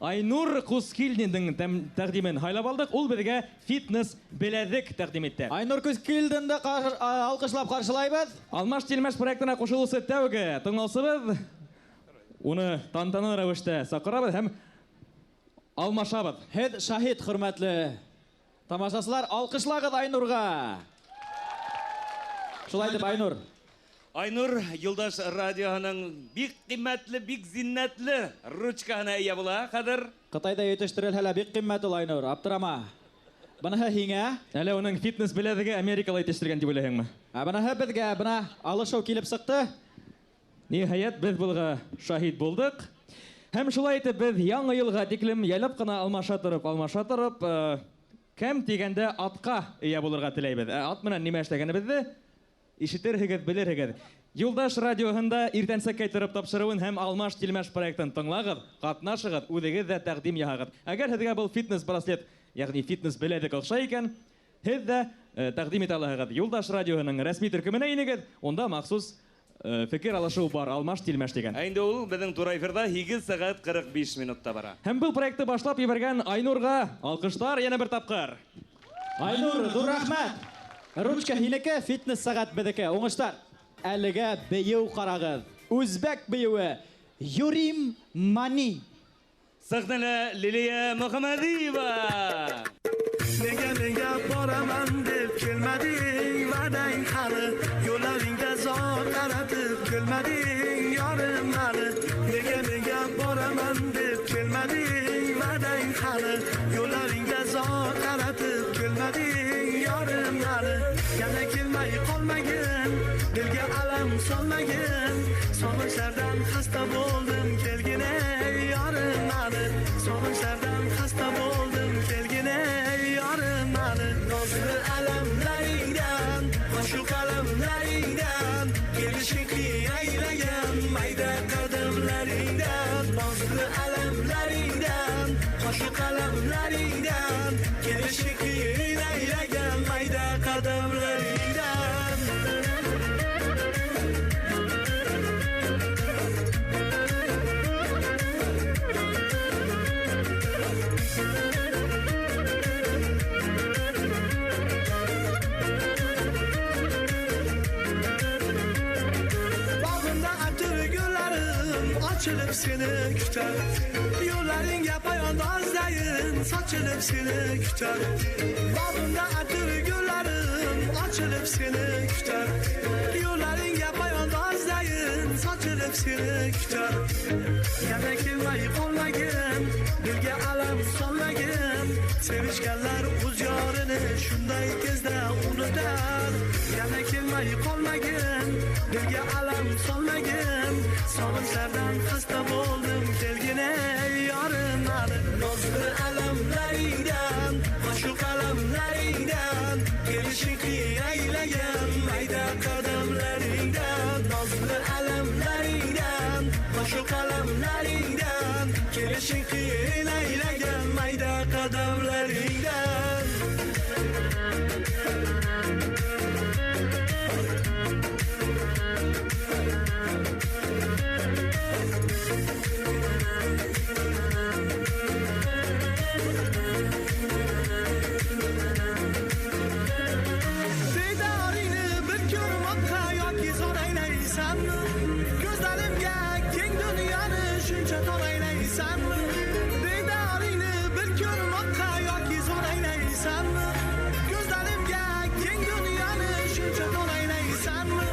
Айнур Кускилдиндың тәҡдимен һайлап алдыҡ. Ул беҙгә фитнес беләҙек тәҡдим итте. Айнур Кускилдинде алҡышлап ҡаршылайбыҙ. Алмаш Тилмәш проектына ҡушылыусы тәүге тыңлаусыбыҙ. Уны тантаналы рәүештә саҡырабыҙ һәм алмашабыҙ. Һеҙ шаһит, хөрмәтле тамашасылар, алҡышлағыҙ Айнурға. Шулай итеп, Айнур. Айнур Юлдаш радиоһының бик ҡиммәтле, бик зиннәтле ручкаһына эйә була хәҙер. Ҡытайҙа етештерелһә лә бик ҡиммәт ул, Айнур, аптырама. Быныһы һиңә. Әле уның фитнес беләҙеге Америкала етештергән тип уйлайһыңмы? Ә быныһы беҙгә, бына алышыу килеп сыҡты. Ниһайәт, беҙ былға шаһит булдыҡ. Һәм шулай итеп беҙ яңы йылға тиклем яйлап ҡына алмаша тороп, алмаша тороп, кем тигәндә атҡа эйә булырға теләйбеҙ. Ә ат менән нимә эшләгәнебеҙҙе ишетерһегеҙ, белерһегеҙ. Юлдаш радиоһында иртәнсәкәй тороп тапшырыуын һәм Алмаш Тилмәш проектын тыңлағыҙ, ҡатнашығыҙ, үҙегеҙ ҙә тәҡдим яһағыҙ. Әгәр һеҙгә был фитнес браслет, йәғни фитнес беләҙек оҡшай икән, һеҙ ҙә тәҡдим итә алаһығыҙ. Юлдаш радиоһының рәсми төркөмөнә инегеҙ, унда махсус фекер алышыу бар, Алмаш Тилмәш тигән. Ә инде ул беҙҙең тура эфирҙа 8 сәғәт 45 минутта бара. Һәм был проектты башлап ебәргән Айнурға алҡыштар йәнә бер тапҡыр. Айнур, ҙур рәхмәт. Ручка һинеке, фитнес сәғәт беҙҙеке. Уңыштар. Әлегә бейеү ҡарағыҙ. Үзбәк бейеүе. Юрим Мани. Сәхнәлә Лилия Мөхәммәдиева. Nega menga boraman deb kelmading, va'dang hali, yo'llaringda zor qaratib kelmading, yorim hali. Nega menga boraman deb kelmading, va'dang hali, yo'llaringda zor qaratib kelmading, yorim hali. Yana kelmay qolmagin, dilga alam solmagin, sog'inchlardan xasta bo'ldim, kelgin ey yorim hali. Sog'inchlardan xasta bo'ldim, kelgin ey yorim hali. Nozli alamlaringdan, qoshu qalamlaringdan, kelishikli aylagan mayda qadamlaringdan. Nozli alamlaringdan, qoshu qalamlaringdan, kelishikli aylagan mayda qadamlaringdan. Bag'imda atir gullarim ochilib seni kutar, yo'llaringga poyandozdayin sochilib seni kutar. Bag'imda atir gullarim ochilib seni kutar, yo'llaringga poyandozdayin sochilib seni kutar. Yana kelmay qolmagin, dilga alam solmagin, sevishganlar o'z yorini shunday tezda unutar. Yana kelmay qolmagin, dilga alam solmagin, sog'inchlardan xasta bo'ldim, kelgin ey yorim hali. Nozli alamlaringdan, qoshu qalamlaringdan, kelishikli Qalamlaringdan kelishing qiyin aylagan mayda qadamlaringdan. Didoringni bir ko'rmoqqa yoki zor aylaysanmi? Ko'zlarimga keng dunyoni shuncha tor aylaysanmi? Didoringni bir ko'rmoqqa yoki zor aylaysanmi? Ko'zlarimga keng dunyoni shuncha tor aylaysanmi?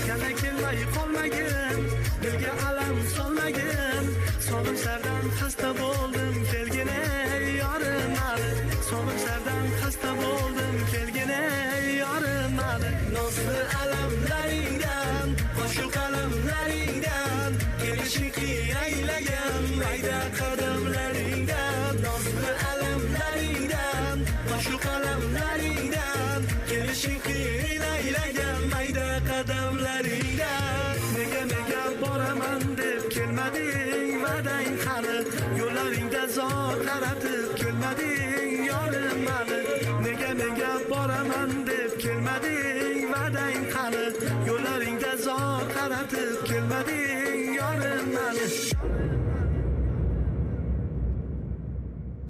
Yana kelmay qolmagin, dilga alam solmagin. Sog'inchlardan xasta bo'ldim, kelgin ey yorim mani. Sog'inchlardan xasta bo'ldim, kelgin ey yorim mani. Nozli alamlaringdan, qo'shiq qalamlaringdan, kelishing qiyin aylagan mayda qadamlaringdan. Nozli alamlaringdan, qo'shiq qalamlaringdan, kelishing qiyin aylagan mayda qadamlaringdan. Nega menga boraman deb kelmading, va'dang qani? Yo'llaringda zor qaratib kelmading, yorim mani. Nega menga boraman deb kelmading, va'dang qani? Yo'llaringda zor qaratib kelmading, yorim mani.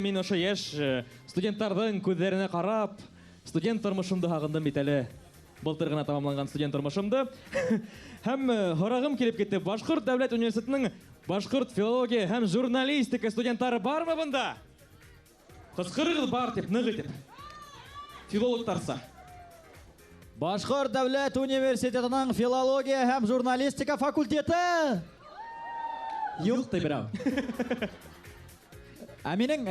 Мин ошо йәш студенттарҙың күҙҙәренә ҡарап, студент тормошомдо һағындым бит әле. Былтыр ғына тамамланған студент тормошомдо. Һәм һорағым килеп китте. Башҡорт дәүләт университетының башҡорт филология һәм журналистика студенттары бармы бында? Ҡысҡырығыҙ бар тип, ныҡ итеп. Филологтарса. Башҡорт дәүләт университетының филология һәм журналистика факультеты. Юҡ ти берәү. Ә минең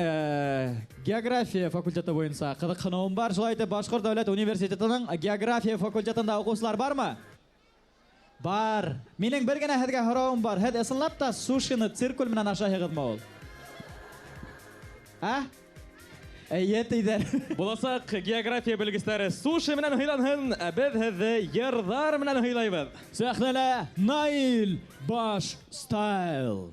география факультеты буйынса ҡыҙыҡһыныуым бар. Шулай итеп, Башҡорт дәүләт университетының география факультетында уҡыусылар бармы? Бар. Минең бер генә һеҙгә һорауым бар. Һеҙ ысынлап та сушины циркуль менән ашайһығыҙмы ул? Ә? Эйе тиҙәр. Буласаҡ география белгестәре суши менән һыйланһын, ә беҙ һеҙҙе йырҙар менән һыйлайбыҙ. Сәхнәлә Наил Баш Стайл.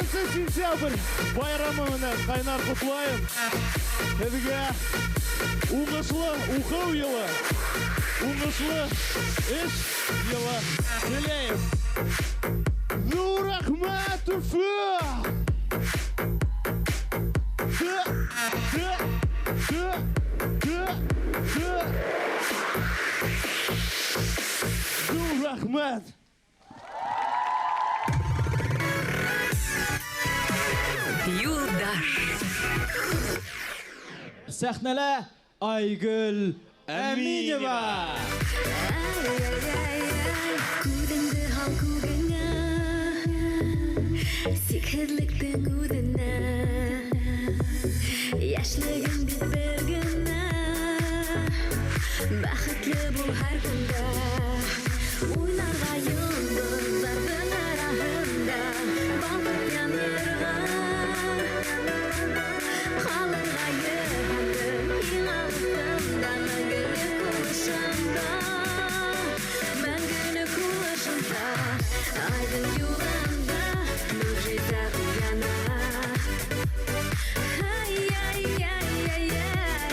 1 сентябрь байрамы менән ҡайнар ҡотлайым. Һеҙгә уңышлы уҡыу йылы, уңышлы эш йылы теләйем. Ҙур рәхмәт, Өфө! Т, Т, Т, Т, Т. Ҙур рәхмәт! Юлдаш. Сәхнәлә Айгөл Әминева. Күҙеңде һал күгеңә, сикһеҙлектең үҙенә. Йәшлегең бит бер генә, бәхетле бул һәр көндә. Уйнарға йондоҙҙарҙың араһында, балҡып янырға, ҡалырға йыһандың иң алыҫында, мәңгелек һулышында, мәңгелек һулышында. Айҙың юлында мөғжизә уяна. Ай-яй-яй-яй-яй,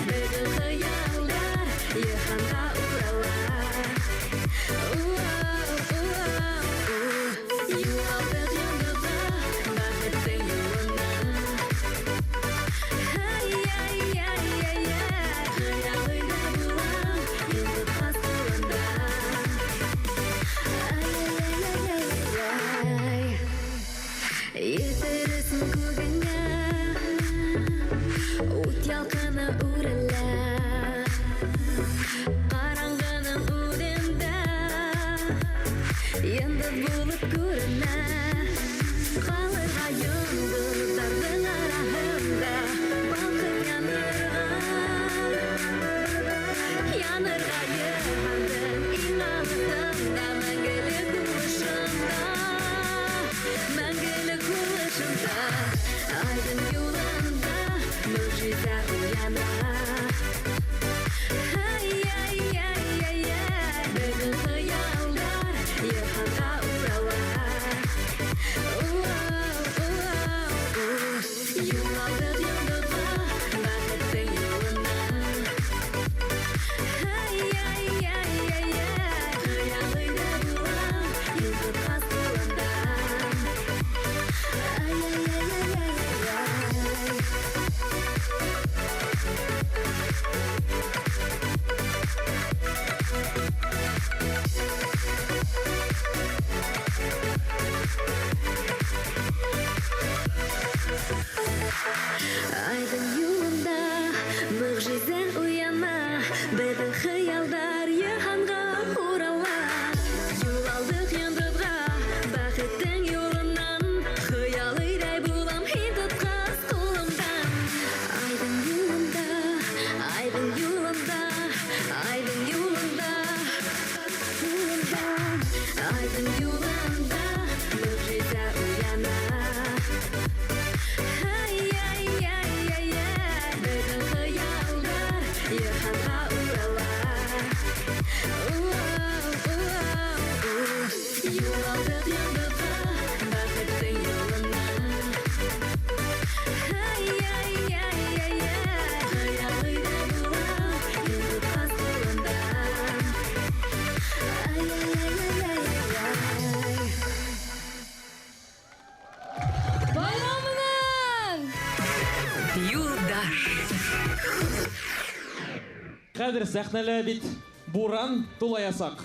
беҙҙең хыялдар йыһанға урала. Юғалдыҡ йондоҙға, бәхеттең юлынан. Ай-яй-яй-яй-яй, хыялыйҙа булам йондоҙ ҡасҡылында. Ай-яй-яй-яй-яй, етер өсөн күгеңә ут ялҡыны үрелә. Ҡараңғының үҙендә йондоҙ булып күренә. Ҡалырға йондоҙҙарҙың араһында, балҡып янырға, янырға йыһандың иң алыҫында, мәңгелек һулышында, мәңгелек һулышында. Айҙың юлында мөғжизә уяна. Ай-яй-яй-яй-яй, беҙҙең хыялдар йыһанға урала. Юғалдыҡ йондоҙға, бәхеттең юлынан. Ай-яй-яй-яй-яй, хыялыйҙа булам йондоҙ ҡасҡылында. Ай-яй-яй-яй-яй-яй. Айҙың юлында мөғжизә уяна, беҙҙең хыялдар йыһанға урала. Юғалдыҡ йондоҙға, бәхеттең юлынан, хыялыйҙай булам һин тотҡас ҡулымдан. Айҙың юлында, айҙың юлында, айҙың юлында, юлында, айҙың юлында мөғжизә уяна. Ай-яй-яй-яй-яй, беҙҙең хыялдар йыһанға урала. Юғалдыҡ йондоҙға, бәхеттең юлынан. Ай-яй-яй-яй-яй, хыялыйҙа булам йондоҙ ҡасҡылында. Ай-яй-яй-яй-яй. Байрам менән! Юлдаш. Хәҙер сәхнәлә бит буран тулаясаҡ.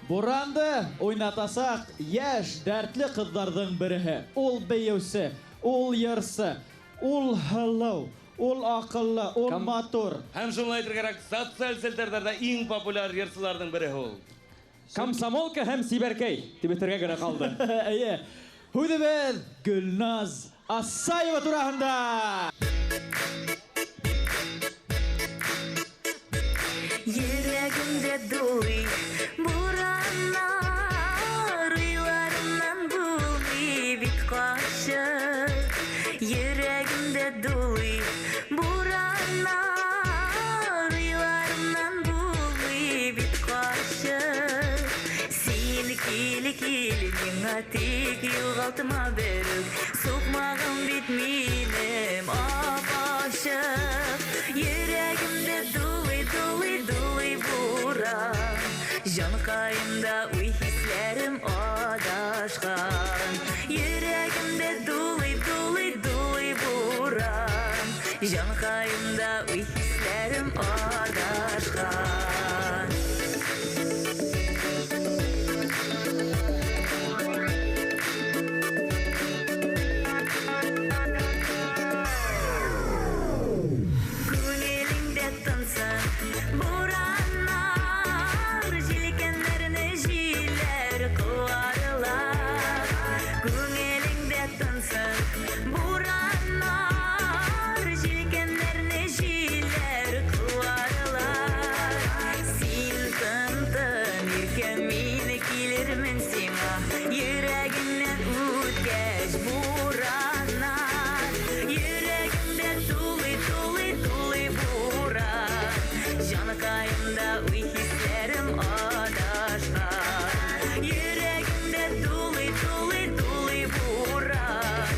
Буранды уйнатасаҡ йәш, дәртле ҡыҙҙарҙың береһе. Ул бейеүсе, ул йырсы, ул һылыу, ул аҡыллы, ул матур. Һәм шуны әйтергә кәрәк, социаль селтәрҙәрҙә иң популяр йырсыларҙың береһе ул. Комсомолка һәм Сибәркәй тип әйтергә генә ҡалды. Эйе. Һүҙебеҙ Гөлназ Асаева тураһында. Йөрәгемдә дулый бураннар, уйларымнан булмый бит ҡашып. Йөрәгемдә дулый бураннар, уйларымнан булмый бит ҡашып. Син кил, кил. миңа тик югалтма берүк. Суҡмағым бит минем ап-ачык. Йөрәгемдә дулый, дулый, дулый буран. Җанкаемда уй хисләрем адашкан. Йөрәгемдә дулый, дулый, дулый буран. Җанкаемда уй хисләрем адашкан. Күңелеңдә тынсын бураннар, җилкәннәрне җилләр куарлар. Күңелеңдә тынсын бураннар, җилкәннәрне җилләр куарлар. Син тын-тын иркәм, мин килермен сиңа, йөрәгеңнән үткәч бураннар. Йөрәгемдә тулый, тулый, тулый буран. Җанкаемда уй хисләрем адашкан. Йөрәгемдә тулый, тулый, тулый буран.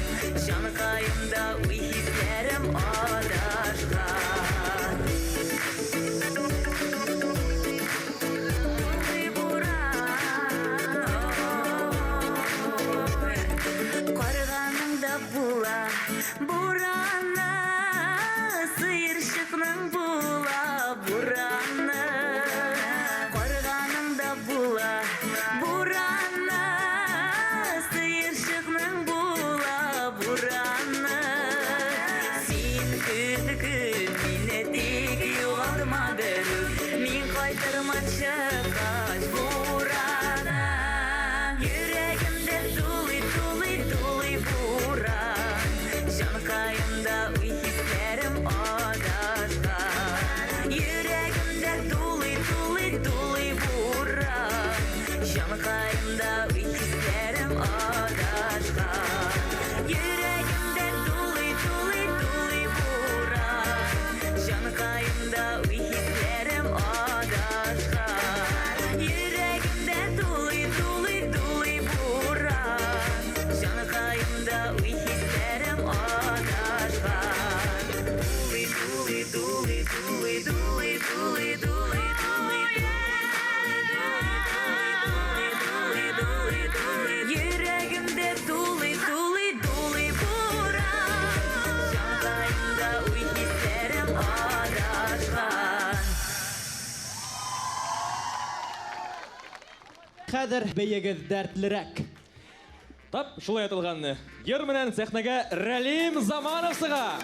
Җанкаемда уй хисләрем адашкан. Тулый буран. Карганыңда була бураны, сыерчыкның була бураны. Карганыңда була бураны, сыерчыкның була бураны. Син көт, көт мине, тик югалтма берүк. Мин кайтырмын чыккач бураны. Йөрәгемдә тулый, тулый, тулый буран. Җанкаемда уй хисләрем адашкан. Йөрәгемдә тулый, тулый, тулый буран. Җанкаемда уй хисләрем адашкан. Йөрәгемдә тулый, тулый, тулый буран. Җанкаемда уй хисләрем адашкан. Йөрәгемдә тулый, тулый, тулый буран. Җанкаемда уй хисләрем адашкан. Тулый, тулый, тулый, тулый, тулый, тулый, тулый, тулый, тулый, тулый, тулый. Йөрәгемдә тулый, тулый, тулый буран. Җанкаемда уй хисләрем адашкан. Хәҙер бейегеҙ дәртлерәк. Тап шулай аталған йыр менән сәхнәгә Рәлим Заманов сыға.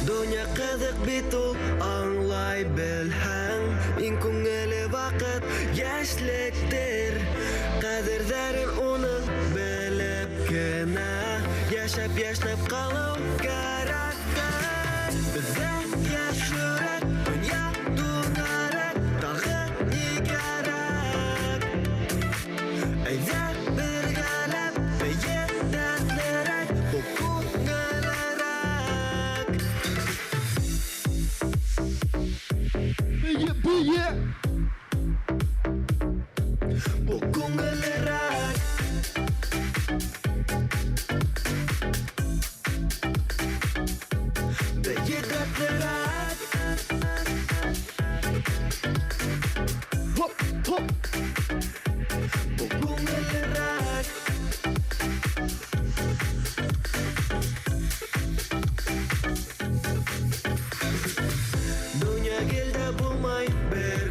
Донъя ҡыҙыҡ бит ул, аңлай белһәң. Иң күңелле ваҡыт йәшлектер. Ҡәҙерҙәрен уның белеп кенә йәшәп йәшнәп ҡалыу кәрәктер. Беҙҙә йәш йөрәк, донъя түңәрәк, тағы ни кәрәк? Әйҙә бергәләп бейе дәртлерәк, был күңеллерәк. Бейе, бейе! Был күңеллерәк. Бейе дәртлерәк. Хоп, хоп! Был күңеллерәк. Донъя гел дә булмай бер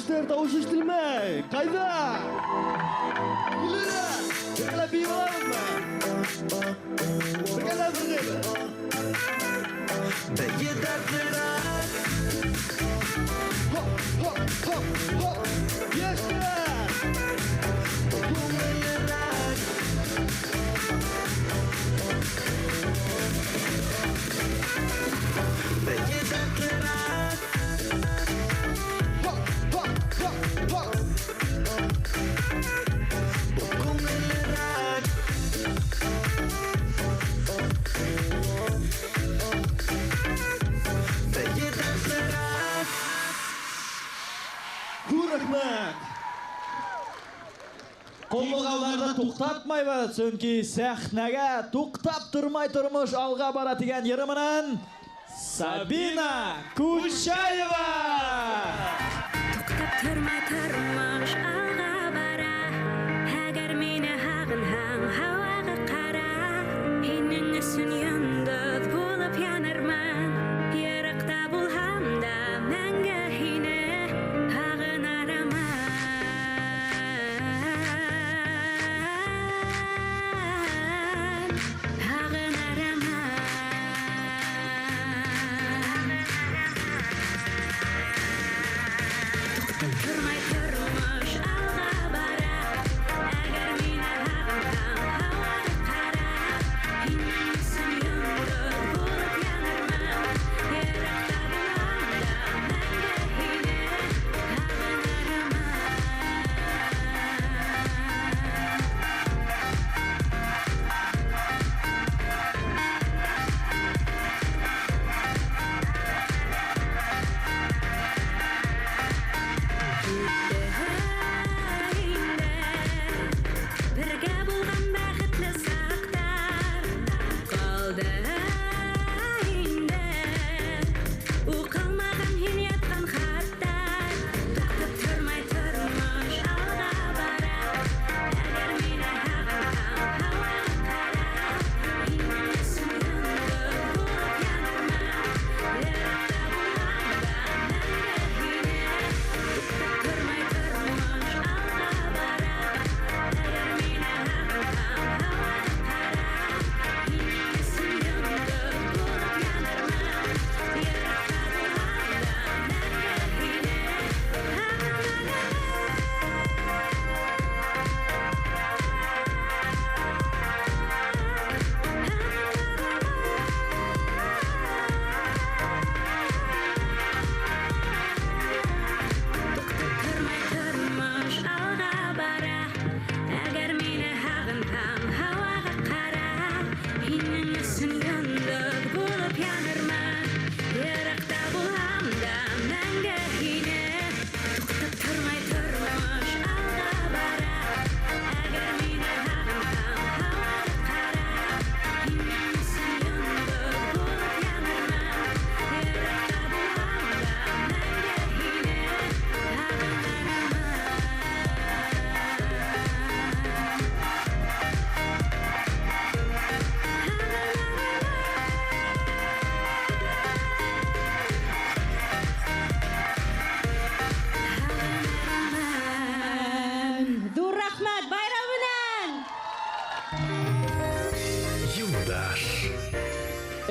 Йәштәр тауыш ишетелмәй. Ҡайҙа? Килерәк. Бергәләп бейеп алабыҙмы? Бергәләп бергәләп. Бейе дәртлерәк. Хоп, хоп, хоп, хоп. Йәштәр. Күңеллерәк. Бейе дәртлерәк. Хоп, хоп, хоп, хоп. Күңеллерәк. Бейе дәртлерәк. Ҙур рәхмәт. Ҡомлоғауҙарҙы туҡтатмайбыҙ, сөнки сәхнәгә туҡтап тормай тормош алға бара тигән йыры менән Сабина Кучаева. Туҡтап тормай тормош алға бара. Әгәр мине һағынһаң, һауаға ҡара. Һинең өсөн йондоҙ булып янырмын. Йыраҡта булһам да мәңге һине һағынармын. Һағынармын. Туҡтап тормай тормош алға бара. Әгәр мине һағынһаң, һауаға ҡара. Һинең өсөн йондоҙ булып янырмын. Йыраҡта булһам да мәңге һине һағынармын. Китте инде бергә булған бәхетле саҡтар. Ҡалды инде уҡылмаған һин ятҡан хаттар. Туҡтап тормай тормош алға бара. Әгәр мине һағынһаң, һауаға ҡара. Һинең өсөн йондоҙ булып янырмын. Йыраҡта булһам да мәңге һине. Туҡтап тормай тормош алға бара. Әгәр мине һағынһаң, һауаға ҡара. Һинең өсөн йондоҙ булып янырмын. Йыраҡта булһам да мәңге һине һағынармын. Туҡтап тормай тормош алға бара. Әгәр мине һағынһаң, һауаға ҡара. Һинең өсөн йондоҙ булып янырмын. Йыраҡта булһам да мәңге һине. Туҡтап тормай тормош алға бара. Әгәр мине һағынһаң, һауаға ҡара. Һинең өсөн йондоҙ булып янырмын. Йыраҡта булһам да мәңге һине һағынармын. Ҙур рәхмәт, байрам менән! Юлдаш.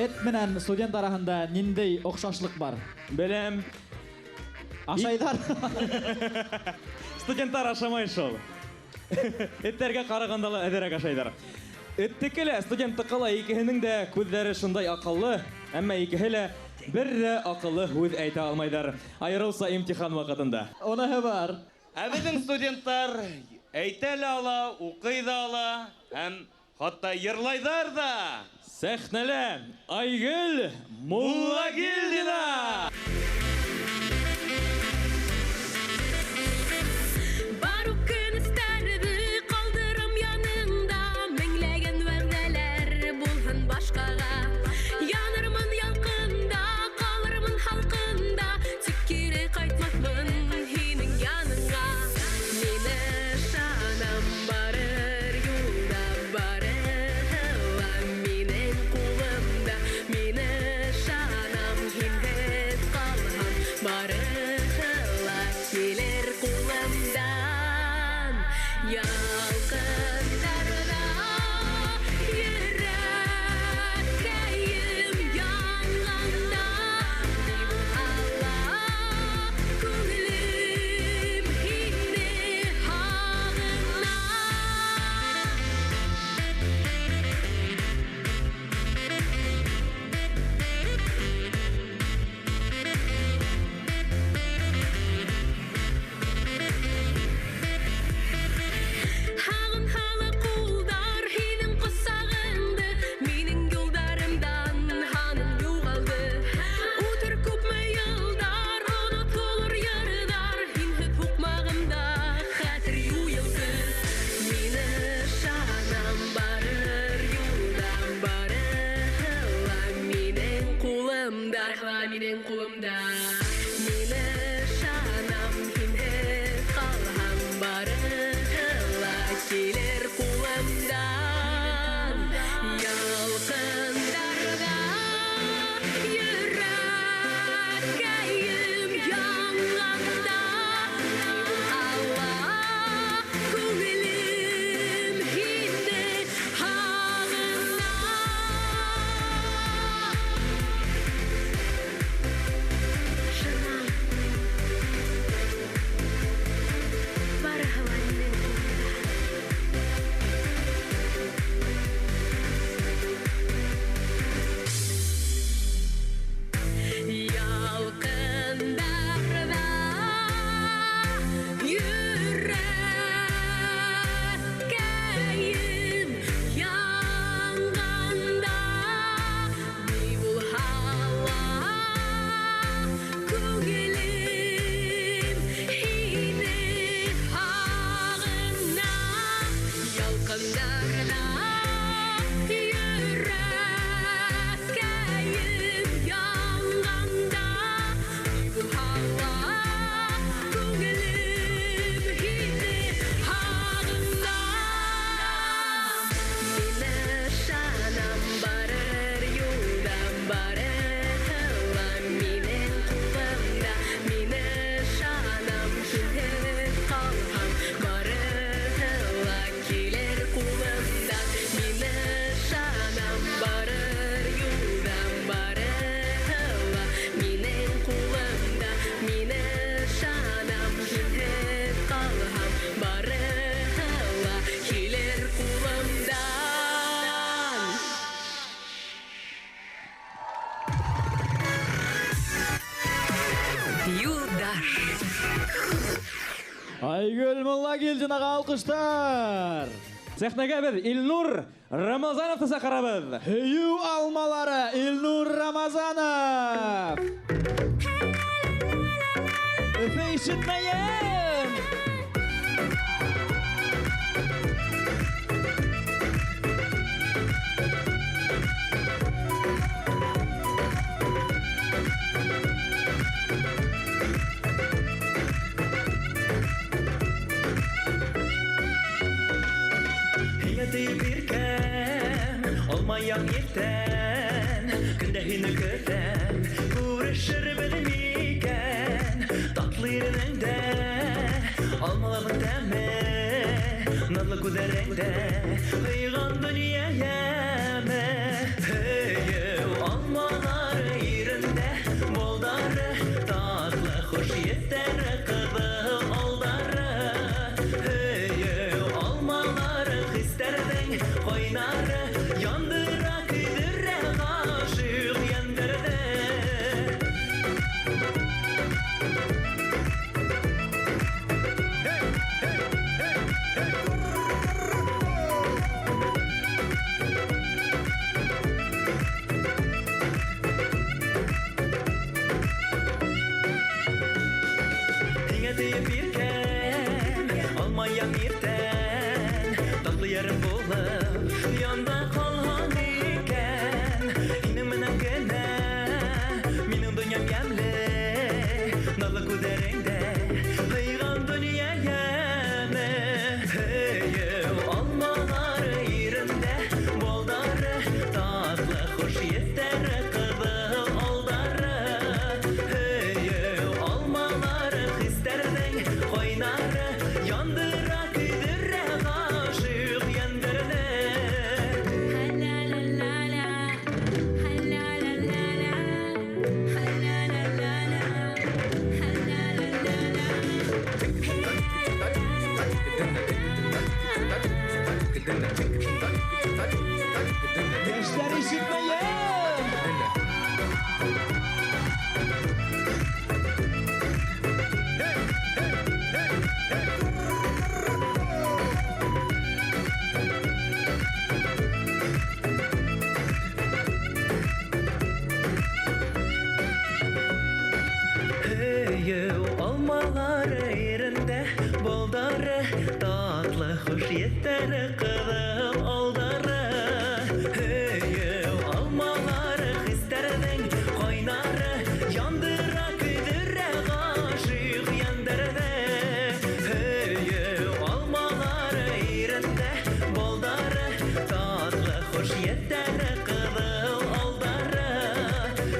Эт менән студент араһында ниндәй оҡшашлыҡ бар? Беләм. Ашайҙар. Студенттар ашамай шул. Эттәргә ҡарағанда ла әҙерәк ашайҙар. Эттеке лә, студенттыҡы ла икеһенең дә күҙҙәре шундай аҡыллы, әммә икеһе лә бер ҙә аҡыллы һүҙ әйтә алмайҙар. Айырыуса имтихан ваҡытында. Уныһы бар. Ә беҙҙең студенттар әйтә лә ала, уҡый ҙа ала, һәм хатта йырлайҙар ҙа. Сәхнәлә Айгөл Муллагилдина. Бар үкенестәрҙе ҡалдырам яныңда. Меңләгән вәғәҙәләр булһын башҡаға. Янырмын ялҡында, ҡалырмын һалҡында. Тик кире ҡайтмаҫмын һинең яныңа. Мин ышанам, барыр юлда, барыһы ла минең ҡулымда. Мин ышанам, һинһеҙ Барыһы ла минең ҡулымда. Мин ышанам, һинһеҙ ҡалһам, барыһы ла килер ҡулымдан. Ялҡындарҙа йөрәккәйем янғанда, Алла, күңелем һине һағына. Ышанам, барыһы ла минең ҡулымда. Ялҡындарҙа йөрәккәйем янғанда, ни булһа ла күңелем һине һағына. Ялҡындарҙа йөрәккәйем янғанда, ни булһа ла күңелем һине һағына. Мин ышанам, барыр юлдан, барыһы ла минең ҡулымда. Мин ышанам, һинһеҙ ҡалһам, барыһы ла килер ҡулымдан. Мин ышанам, барыр юлдан, барыһы ла минең ҡулымда. Мин ышанам, һинһеҙ ҡалһам, барыһы ла килер ҡулымдан. Юлдаш. Айгөл Муллагилдинаға алҡыштар. Сәхнәгә беҙ Илнур Рамазановты саҡырабыҙ. Һөйөү алмалары Илнур Рамазанов. Өфө ишетмәйем. Һиңә тейеп иркәм, алмаям иртән, көндә һине көтәм, күрешербеҙ микән? Татлы иренеңдә алмаларҙың тәме, наҙлы күҙҙәреңдә һыйған донъя йәме. Һөйөү алмалары ирендә, балдары татлы, хуш еҫтәре ҡыҙыл алдары. Һөйөү алмалары хистәрҙең ҡайнары, яндыра, көйҙөрә ғашиҡ йәндәрҙе. Һиңә тейеп иркәм, алмаям иртән, татлы ярым булып янда ҡалһаң икән. Һинең менән генә минең донъям йәмле, наҙлы күҙҙәреңдә һыйған донъя йәме. Һөйөү алмалары ирендә, балдары татлы, хуш еҫтәре ҡыҙыл алдары. Һөйөү алмалары хистәрҙең ҡайнары, яндыра, көйҙөрә ғашиҡ йәндәрҙе. Йәштәр ишетмәйем. Һөйөү алмалары ирендә, балдары татлы, хуш еҫтәре ҡыҙыл алдары. Һөйөү алмалары хистәрҙең ҡайнары, Хуш еҫтәре, ҡыҙыл алдары.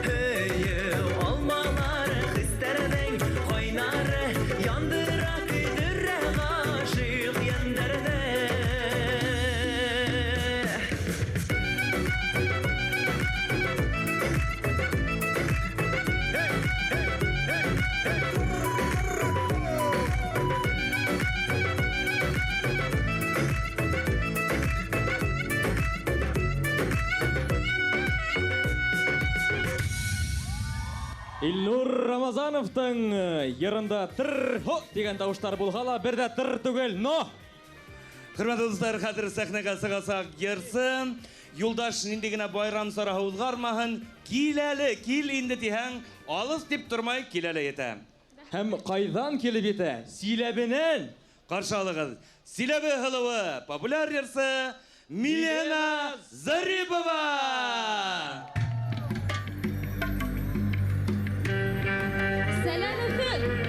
Һөйөү алмалары, хистәрҙең ҡайнары. Яндыра, көйҙөрә ғашиҡ йәндәрҙе. Илнур Рамазановтың йырында тыр-хо тигән тауыштар булһа ла, бер дә тыр түгел, но! Хөрмәтле дуҫтар, хәҙер сәхнәгә сығасаҡ йырсы. Юлдаш ниндәй генә байрам сараһы уҙғармаһын, кил әле, кил инде тиһәң, алыҫ тип тормай, кил әле етә. Һәм ҡайҙан килеп етә? Силәбенән! Ҡаршы алығыҙ, Силәбе һылыуы, популяр йырсы Милена Зарипова! Сәләм, Өфө!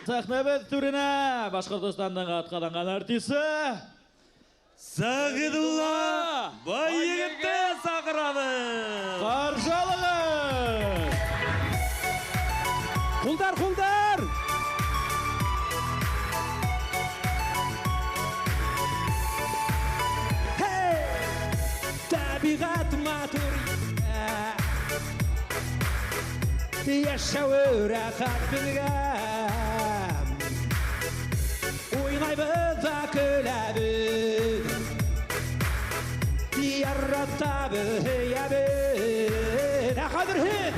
Сәхнәбеҙ түренә Башҡортостандың атҡаҙанған артисы Сәғиҙулла Байегетте саҡырабыҙ. Ҡаршы алығыҙ! Ҡулдар, ҡулдар! Hey! Тәбиғәт матур Йәшәүе рәхәт беҙгә. Уйнайбыҙ ҙа көләбеҙ, Яратабыҙ, һөйәбеҙ. Ә хәҙер һеҙ!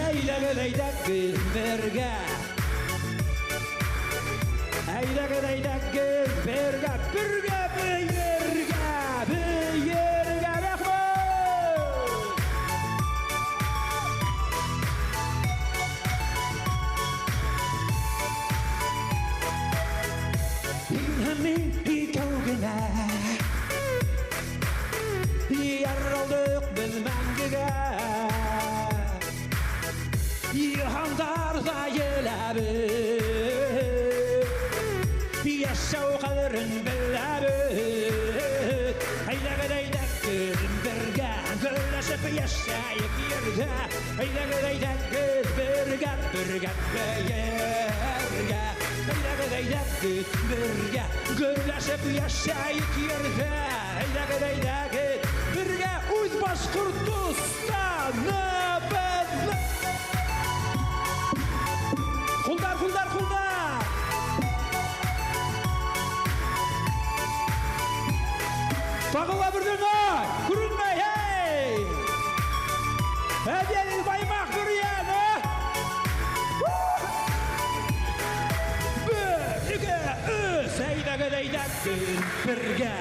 Әйҙәгеҙ, әйҙәгеҙ бергә. Әйҙәгеҙ, әйҙәгеҙ бергә, бергә, бейергә, бейергә, рәхмәт! Һин һәм мин икәү генә Яралдыҡ беҙ мәңгегә. Йыһандарҙа еләбеҙ, Йәшәү ҡәҙерен беләбеҙ. Әйҙәгеҙ, әйҙәгеҙ бергә, Гөрләшеп йәшәйек ерҙә. Әйҙәгеҙ, әйҙәгеҙ бергә, бергә бейергә. Әйҙәгеҙ, әйҙәгеҙ бергә, Гөрләшеп йәшәйек ерҙә. Әйҙәгеҙ, әйҙәгеҙ бергә, үҙ Башҡортостаныбыҙҙы. Ҡулдар, ҡулдар, ҡулдар! Тағы ла берҙең ай! Күренмәй, һей! Әбйәлил Баймаҡ Бөрйән, ә? Бер, ике, өс, әйҙәгеҙ, әйҙәгеҙ бергә.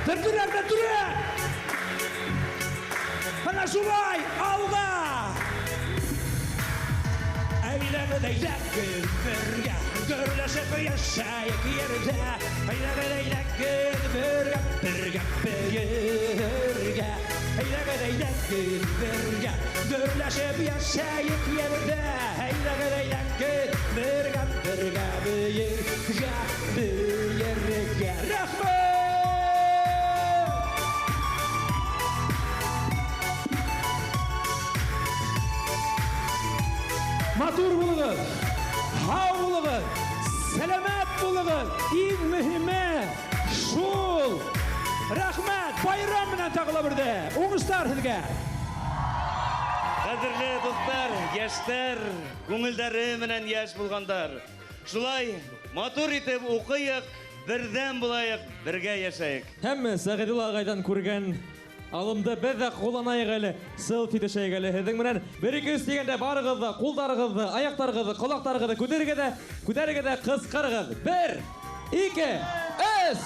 Дәртлерәк, дәртлерәк! Ана шулай, алға! Әйҙәгеҙ, әйҙәгеҙ бергә, Гөрләшеп йәшәйек ерҙә. Әйҙәгеҙ, әйҙәгеҙ бергә, бергә бейергә. Әйҙәгеҙ, әйҙәгеҙ бергә, Гөрләшеп йәшәйек ерҙә. Әйҙәгеҙ, әйҙәгеҙ бергә, бергә бейергә, бейергә. Рәхмәт! Матур булығыҙ, һау булығыҙ, сәләмәт булығыҙ. Иң мөһиме шул. Рәхмәт, байрам менән тағы ла берҙә. Уңыштар һеҙгә. Ҡәҙерле дуҫтар, йәштәр, күңелдәре менән йәш булғандар. Шулай матур итеп уҡыйыҡ, берҙәм булайыҡ, бергә йәшәйек. Һәм Сәғиҙулла ағайҙан күргән алымды беҙ ҙә ҡулланайыҡ әле, селфи төшәйек әле һеҙҙең менән. Бер, ике, өс тигәндә барығыҙ ҙа ҡулдарығыҙҙы, аяҡтарығыҙҙы, ҡолаҡтарығыҙҙы күтәрегеҙ ҙә, күтәрегеҙ ҙә ҡысҡырығыҙ. Бер, ике, өс!